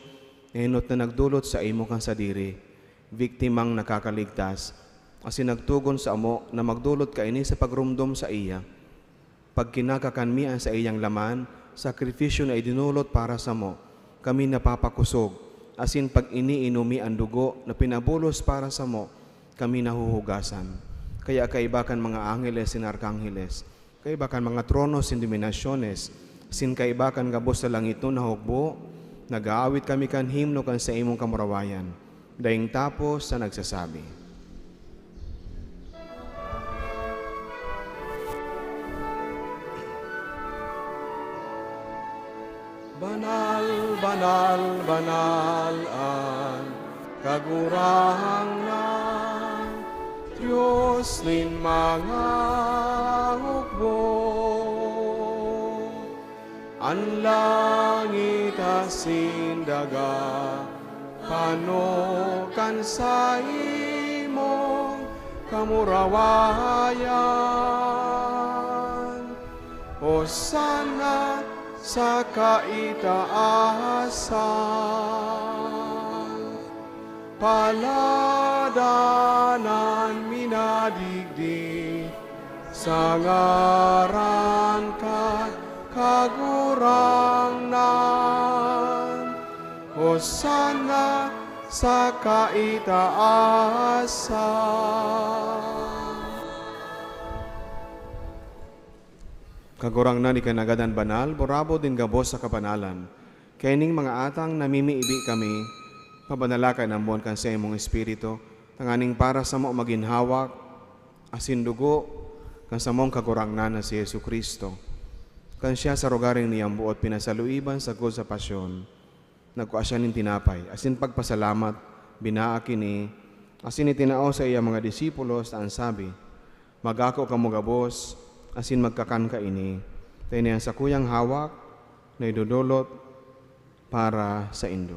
enot na nagdolot saimo kan sadiri, biktimang nakakaligtas, asin nagtugon samo na magdolot kaini sa pagromdom saiya. Pagkinakakan mi an saiyang laman, sakrifisyo na idinolot para samo, kami napapakosog, asin pag iniinom mi an dugo na pinabulos para samo, kami nahuhugasan. Kaya kaiba kan mga angheles asin arkangheles, kaiba kan mga trono asin dominasyones, asin kaiba kan gabos na langitnon na hukbo, nag-aawit kami kan himno kan saimong kamurawayan, daing tapos na nagsasabi, "Banal, banal, banal an Kagurangnan, Dios nin mga hukbo. An langit asin daga pano kan saimong kamurawayan. Hosanna sa kaitaasan. Palad an minadigdi sa ngaran kan Kagurangnan. Hosanna sa kaitaasan." Kagurangnan, ika nagadan banal, burabod nin gabos sa kabanalan. Kaining mga atang namimibi kami, pabanala kan ambon kan saimong Espiritu, tanganing para samo magin hawak asin dugo kan samong Kagurangnan na si Jesu-Cristo. Kan siya sa rogaring niyang buot pinasaluiban sagkod sa pasyon, nagkua siya nin tinapay, asin pagpasalamat, binaak ini, asin itinao sa iyang mga disipulos, ta an sabi, "Mag-ako kamo gabos, asin magkakan kaini, ta ini an sakuyang hawak na idodolot para saindo."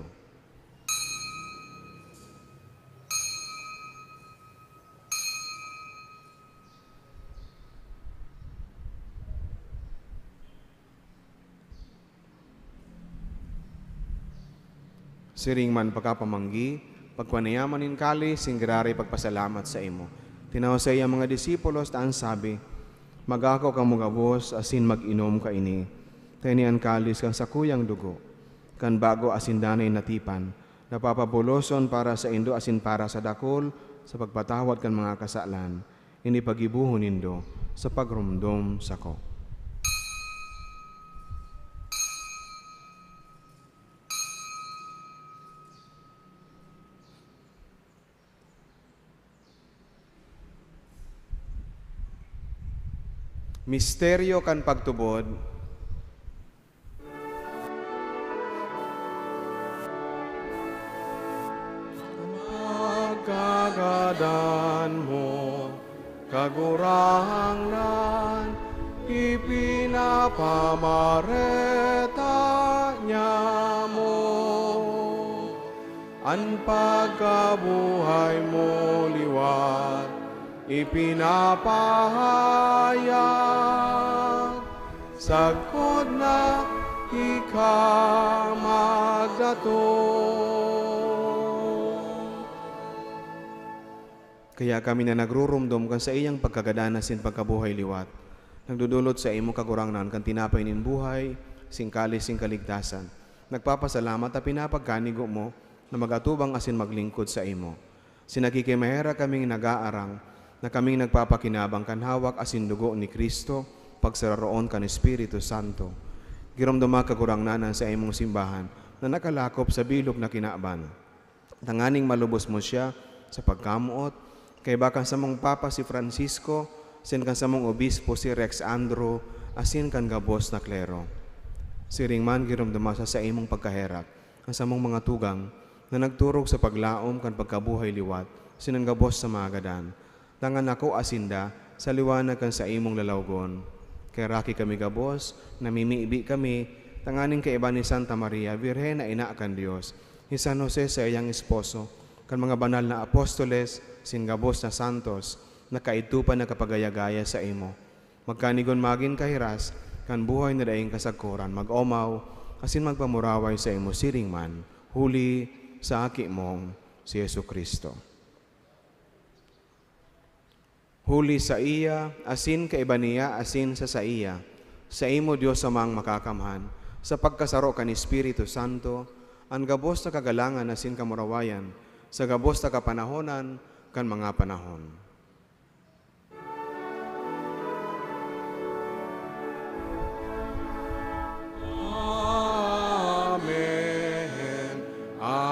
Siring man pakapamanggi, pagkua niya man nin kalis, asin giraray pagpasalamat saimo. Tinao sa iya mga disipulos, ta an sabi, "Mag-ako kamo gabos, asin mag-inom kaini. Ta ini an kalis kan sakuyang dugo, kan bago asin danay na tipan, na papabuloson para saindo asin para sa dakul sa pagpatawad kan mga kasalan. Ini paggibohon nindo sa pagromdom sako." Misteryo kan pagtubod. Pagkagadan mo, Kagurangnan, ipinapamareta niamo. An pagkabuhay mo liwat ipinapahayag, sagkod na ika magdatong. Kaya kami na nagrurumdom kan saiyang pagkagadan asin pagkabuhay liwat, nagdodolot saimo, Kagurangnan, kan tinapay nin buhay, asin kalis nin kaligtasan. Nagpapasalamat ta pinapagkanigo mo na mag-atubang asin maglingkod saimo. Asin nakikimaherak kaming nag-aarang na kaming nagpapakinabang kan hawak asin dugo ni Cristo, pagsararoon kan Espiritu Santo. Giromdoma, Kagurangnan, an saimong simbahan na nakalakop sa bilog na kinaban, tanganing malubos mo siya sa pagkamoot, kaiba kan samong Papa si Francisco, asin kan samong Obispo si Rex Andrew, asin kan gabos na klero. Siring man, giromdoma sa saimong pagkaherak an samong mga tugang na nagturog sa paglaom kan pagkabuhay liwat asin an gabos na mga gadan, tanganing akoa sinda sa liwanag kan saimong lalawgon. Kaheraki kami gabos, namimibi kami, tanganing kaiba ni Santa Maria, Birhen na ina kan Dios, ni San Jose, saiyang esposo, kan mga banal na apostoles, asin gabos na santos, na kaidto pa nakapagaya-gaya saimo, magkanigon magin kahiras kan buhay na daing kasagkoran, mag-omaw asin magpamuraway saimo siring man, huli sa Aki mong si Jesu-Cristo. Huli saiya, asin kaiba niya, asin sa saiya, saimo, Dios Amang Makakamhan, sa pagkasaro kan Espiritu Santo, an gabos na kagalangan asin kamurawayan, sa gabos na kapanahonan kan mga panahon. Amen. Amen.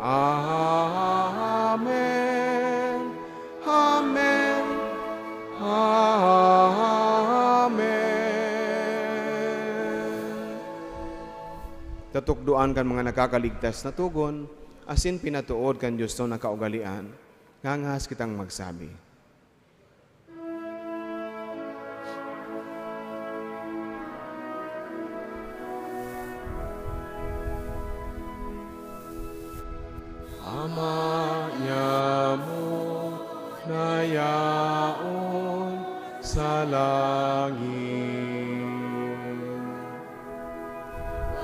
Amen. Amen. Amen. Tatukdoan kan mga nakakaligtas na togon, asin pinatood kan Dios na kaugalean, ngangahas kitang magsabi. Ama nyamo na yaon sa langit,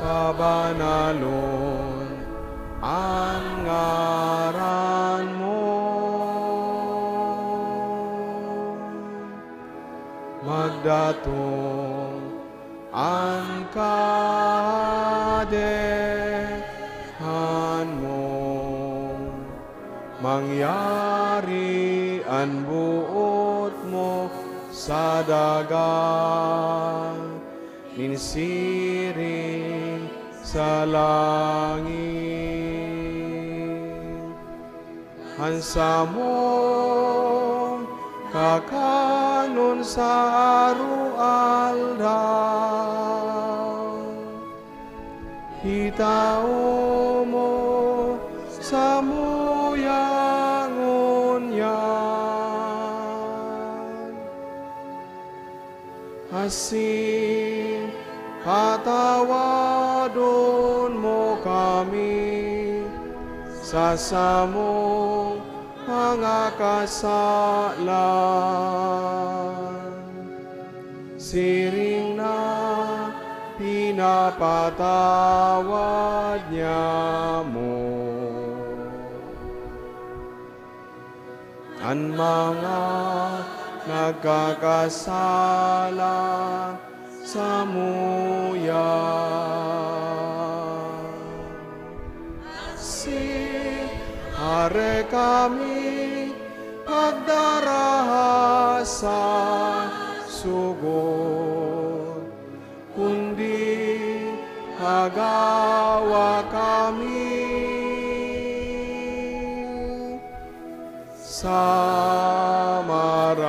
pabanalon an ngaran mo. Magdatong an Kahadean mo, mangyari an boot mo sa daga nin siring sa langit. An samong kakanon sa aroaldaw, itao mo samuya ngunyan. Asin patawadon mo kami sa samong mga kasalan, siring na pinapatawad niamo an mga nagkakasala samuya. Asin hare kami pagdaraha sa sugod, kundi agawa kami sa maraot.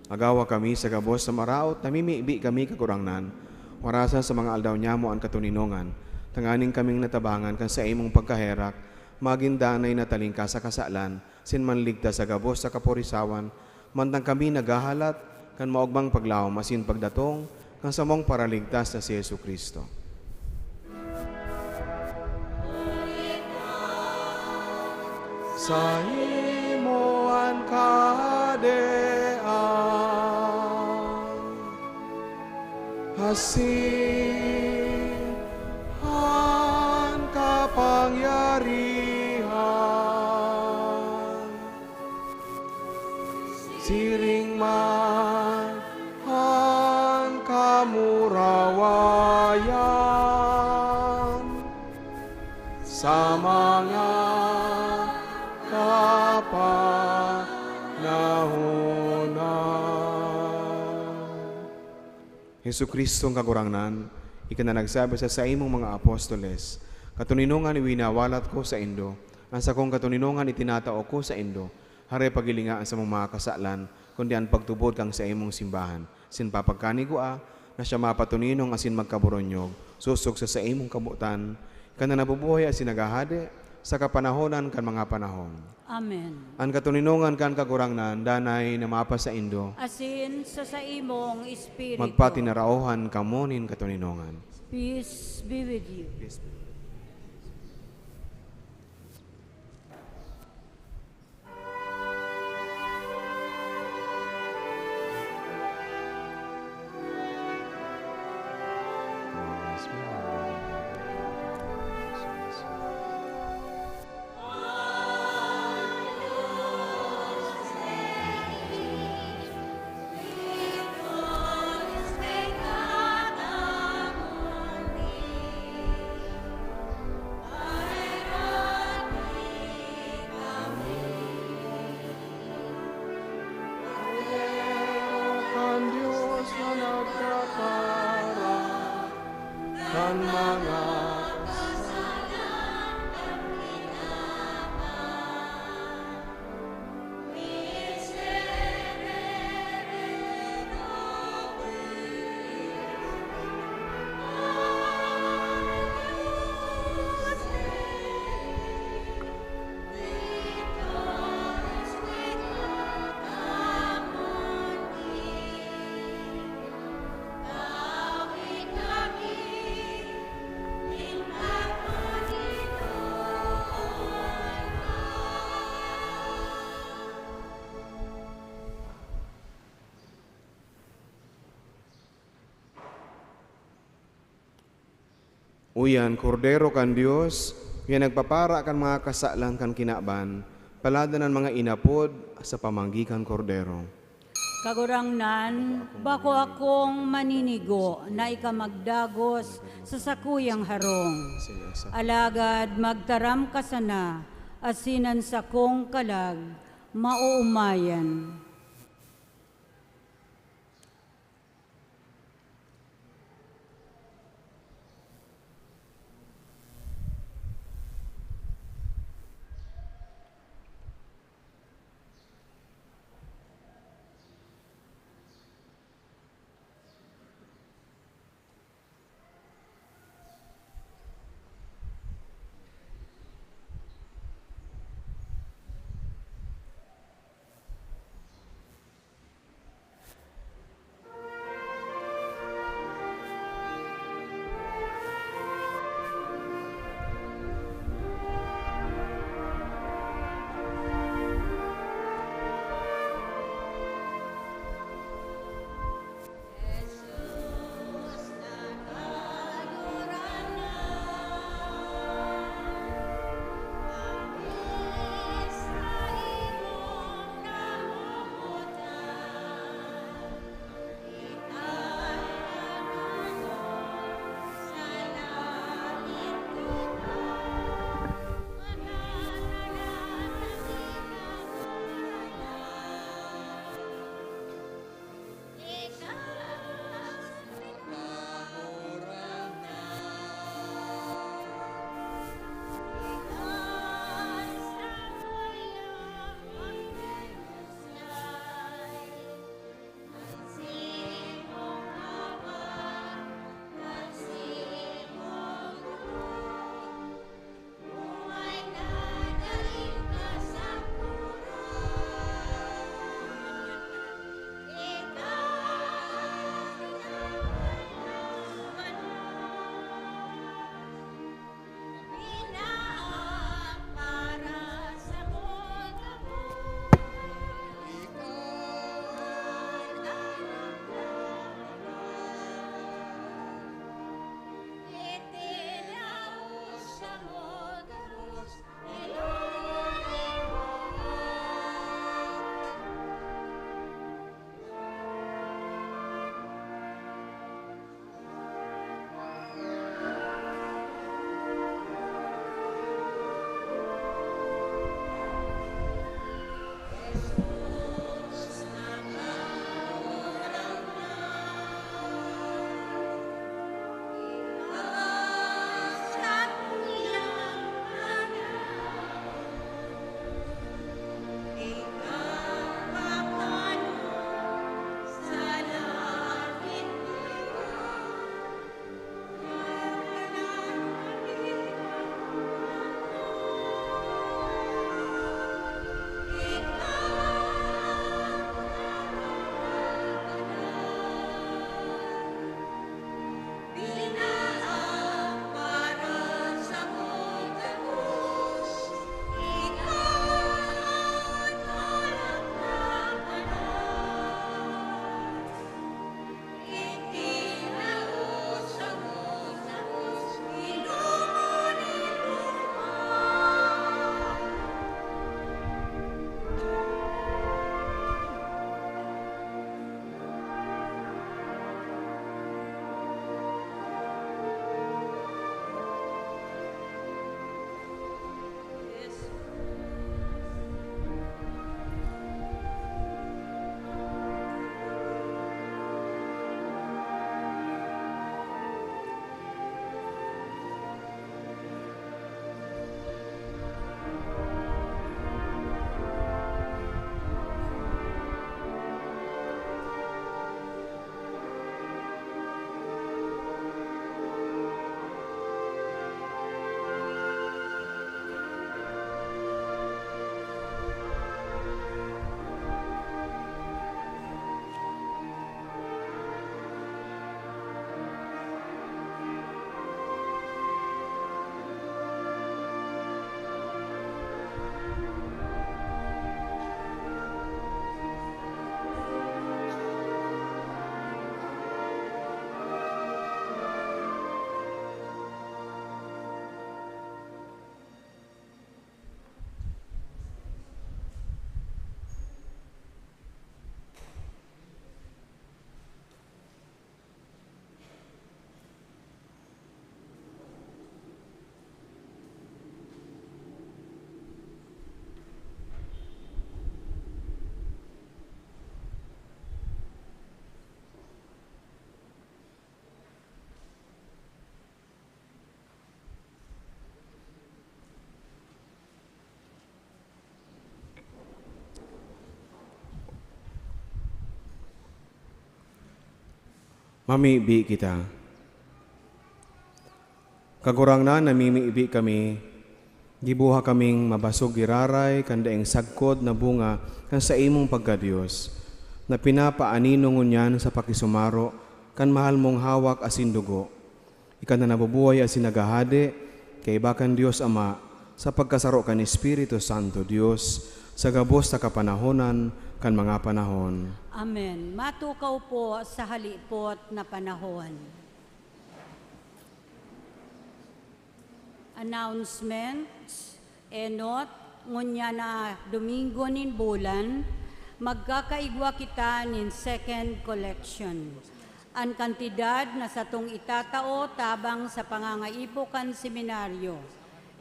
Agawa kami sa gabos na maraot, namimibi kami, Kagurangnan, warasan sa mga aldaw nyamo an katoninongan, tanganing kaming natabangan kan saimong pagkaherak, magin danay na talingkas sa kasalan, asin manligtas sa gabos na kaporisawan, mantang kami naghahalat kan maogmang paglaom asin pagdatong kan samong Paraligtas na si Jesu-Cristo. Huli ka, Saimo an kahadean, asin an kapangyarihan, siring man an kamurawayan sa mga kapanahonan. Jesu-Cristong Kagurangnan, ika na nagsabi sa saimong mga apostoles, "Katoninongan iwinawalat ko saindo, an sakong katoninongan itinatao ko saindo, hare paghilinga an samong mga kasalan, kundi an pagtubod kan saimong simbahan." Sinpapagkanigwa na siya mapatoninong asin magkaboronyog, sosog sa saimong kabotan, ika na nabubuhay asin naghahade sa kapanahonan kan mga panahon. Amen. An katoninongan kan Kagurangnan danay na mapasaindo. Asin sa saimong espiritu. Magpatinaraohan kamo nin katoninongan. Peace be with you. Peace be with you. Kan Dios na nagkapara kan mga Uya an Kordero kan Dios, uya nagpapara kan mga kasalan kan kinaban, paladan an mga inapod sa pamanggi kan Kordero. Kagurangnan, bako akong maninigo na ika magdagos sa sakuyang harong. Alagad magtaram ka sana, asin an sakong kalag maoomayan. Mamibi kita. Kagurangnan, namimibi kami, gibuha kaming mabasog giraray kan daing sagkod na bunga kan saimong pagka-Dios, na pinapaanino ngunyan sa pakisumaro kan mahal mong hawak asin dugo. Ika na nabubuhay asin naghahade, kaiba kan Dios Ama, sa pagkasaro kan Espiritu Santo, Dios, sa gabos na kapanahonan kan mga panahon. Amen. Matukaw po sa halipot na panahon. Announcements, enot, ngunyan na Domingo nin bulan, magkakaigwa kita nin second collection. An kantidad na satong itatao tabang sa pangangaipo kan seminaryo,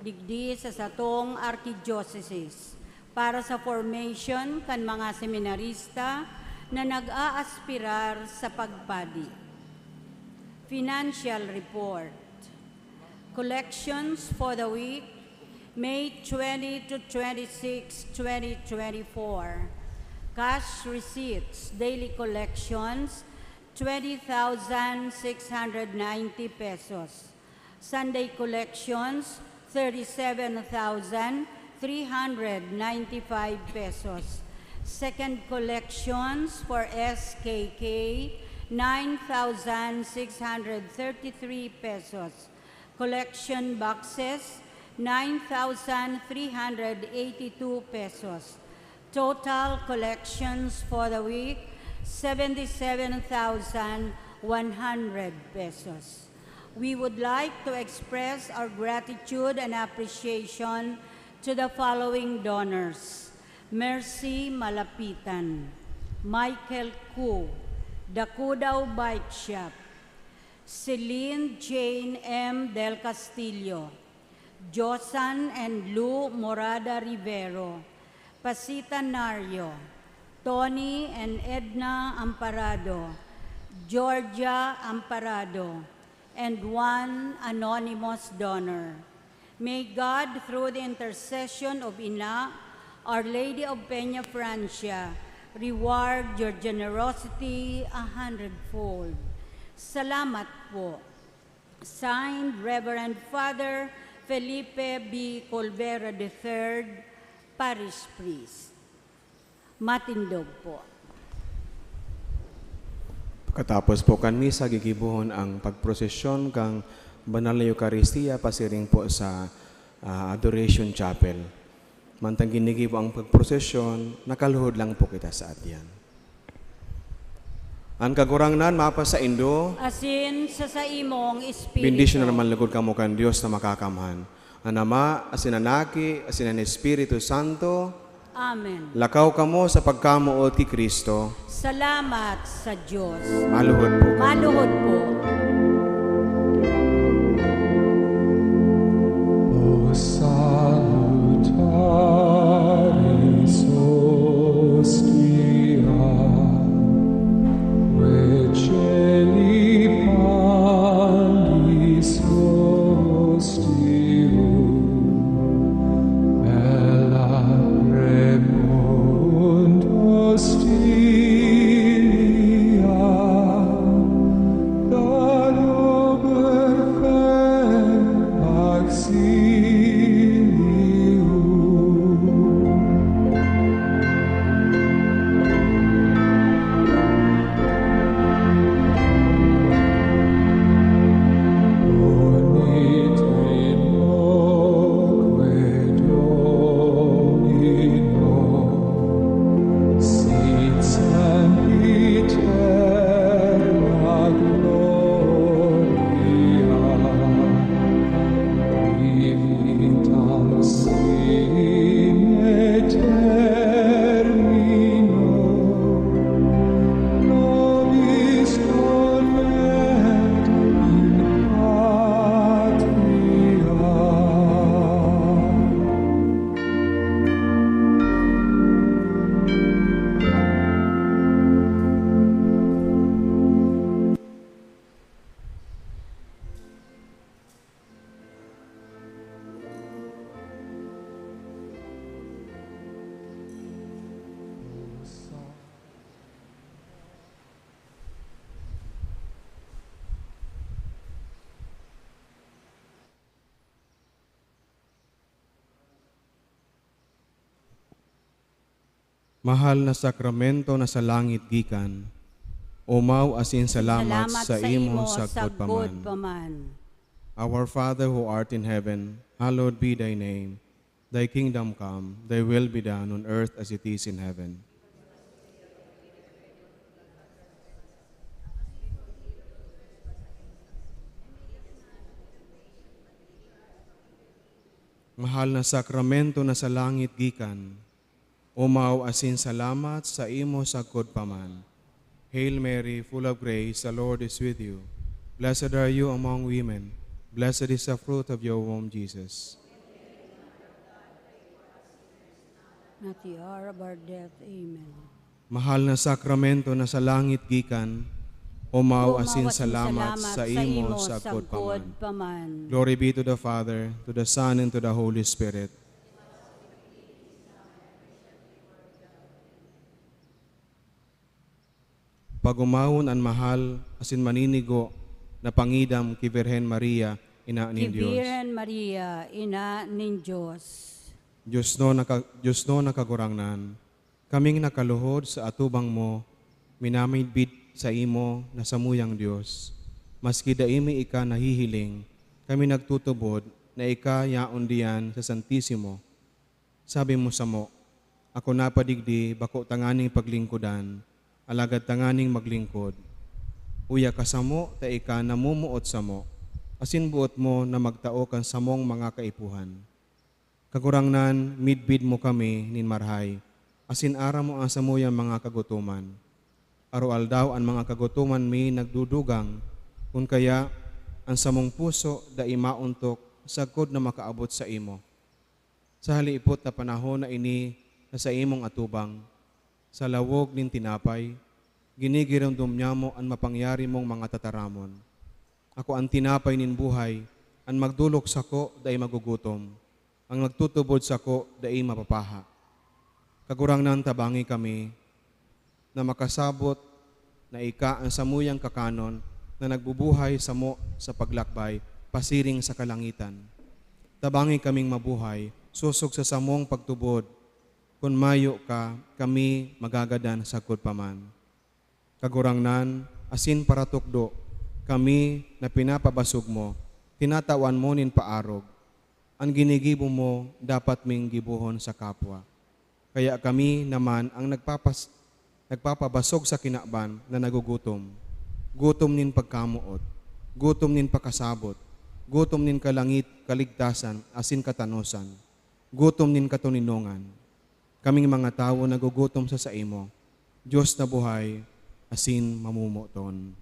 digdi sa satong arkidyosesis, para sa formation kan mga seminarista na nag-aaspirar sa pagpadi. Financial report. Collections for the week, May twenty to twenty-six, twenty twenty-four. Cash receipts, daily collections, twenty thousand six hundred ninety pesos. Sunday collections, thirty-seven thousand three hundred ninety-five pesos. Second collections for S K K, nine thousand six hundred thirty-three pesos. Collection boxes, nine thousand three hundred eighty-two pesos. Total collections for the week, seventy-seven thousand one hundred pesos. We would like to express our gratitude and appreciation to the following donors: Mercy Malapitan, Michael Ku, Dakudao Bike Shop, Celine Jane M. Del Castillo, Josan and Lou Morada Rivero, Pasita Nario, Tony and Edna Amparado, Georgia Amparado, and one anonymous donor. May God, through the intercession of Ina, Our Lady of Peña Francia, reward your generosity a hundredfold. Salamat po. Signed, Reverend Father Felipe B. Colvera the third, Parish Priest. Matindog po. Pagkatapos po kan misa, gigibohon ang pagprosesyon kan Banal na Eukaristia pasiring po sa, ah, Adoration Chapel. Mantang ginigibo ang pagprosesyon, nakaluhod lang po kita sa adyan. An Kagurangnan mapasaindo. Asin sa saimong espiritu. Bendisyonan man lugod kamo kan Dios na Makakamhan, an Ama, asin an Aki, asin an Espiritu Santo. Amen. Lakaw kamo sa pagkamoot ki Cristo. Salamat sa Dios. Maluhod po. Maluhod po. O salutaris hostia, Veceli pandis hostium, ella premunt hostilia, dado per fem auxilium. Mahal na sakramento na sa langit gikan, omaw asin salamat sa imo sagkod pa man. Our Father who art in heaven, hallowed be thy name. Thy kingdom come, thy will be done on earth as it is in heaven. Mahal na sakramento na sa langit gikan, omaw asin salamat sa imo sagkod pa man. Hail Mary, full of grace, the Lord is with you. Blessed are you among women. Blessed is the fruit of your womb, Jesus. At the hour of our death. Amen. Mahal na sakramento na sa langit gikan, omaw asin salamat sa imo sagkod pa man. Glory be to the Father, to the Son, and to the Holy Spirit. Pag-omawon an mahal asin maninigo na pangidam ki Birhen Maria, Ina nin Dios. Birhen Maria, Ina nin Dios. Diosnon na ka-, Diosnon na Kagurangnan, kaming nakaluhod sa atubang mo, minamidbid saimo na samuyang Dios. Maski dai mi ika nahihiling, kami nagtutubod na ika yaon diyan sa Santisimo. Sabi mo samo, "Ako napadigdi bako tanganing paglingkodan, alagad tanganing maglingkod." Uya ka samo ta ika namomoot samo, asin boot mo na magtao kan samong mga kaipuhan. Kagurangnan, midbid mo kami nin marahay, asin aram mo an samuyang mga kagutoman. Aroaldaw an mga kagutoman mi nagdudugang, kun kaya, an samong puso dai maontok sagkod na makaabot saimo. Sa halipot na panahon na ini na saimong atubang, sa lawog nin tinapay, ginigiromdom nyamo an mapangyari mong mga tataramon. Ako an tinapay nin buhay, an magdolok sako dai magugutom, an nagtutubod sako dai mapapaha. Kagurangnan, tabangi kami na makasabot na ika an samuyang kakanon na nagbubuhay samo sa paglakbay pasiring sa kalangitan. Tabangi kaming mabuhay sosog sa samong pagtubod. Kun mayo ka, kami magagadan sagkod pa man. Kagurangnan, asin paratukdo, kami na pinapabasog mo, tinatawan mo nin paarog. An ginigibo mo, dapat ming gibohon sa kapwa. Kaya kami naman ang nagpapas-, nagpapabasog sa kinaban na nagugutom. Gutom nin pagkamoot, gutom nin pakasabot, gutom nin kalangit, kaligtasan, asin katanosan, gutom nin katoninongan. Kaming mga tawo nagugutom sa saimo, Dios na buhay asin mamomoton.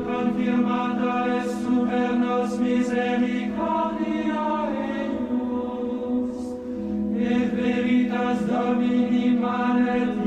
Confirmata est super nos misericordia eius. Et veritas Domini manet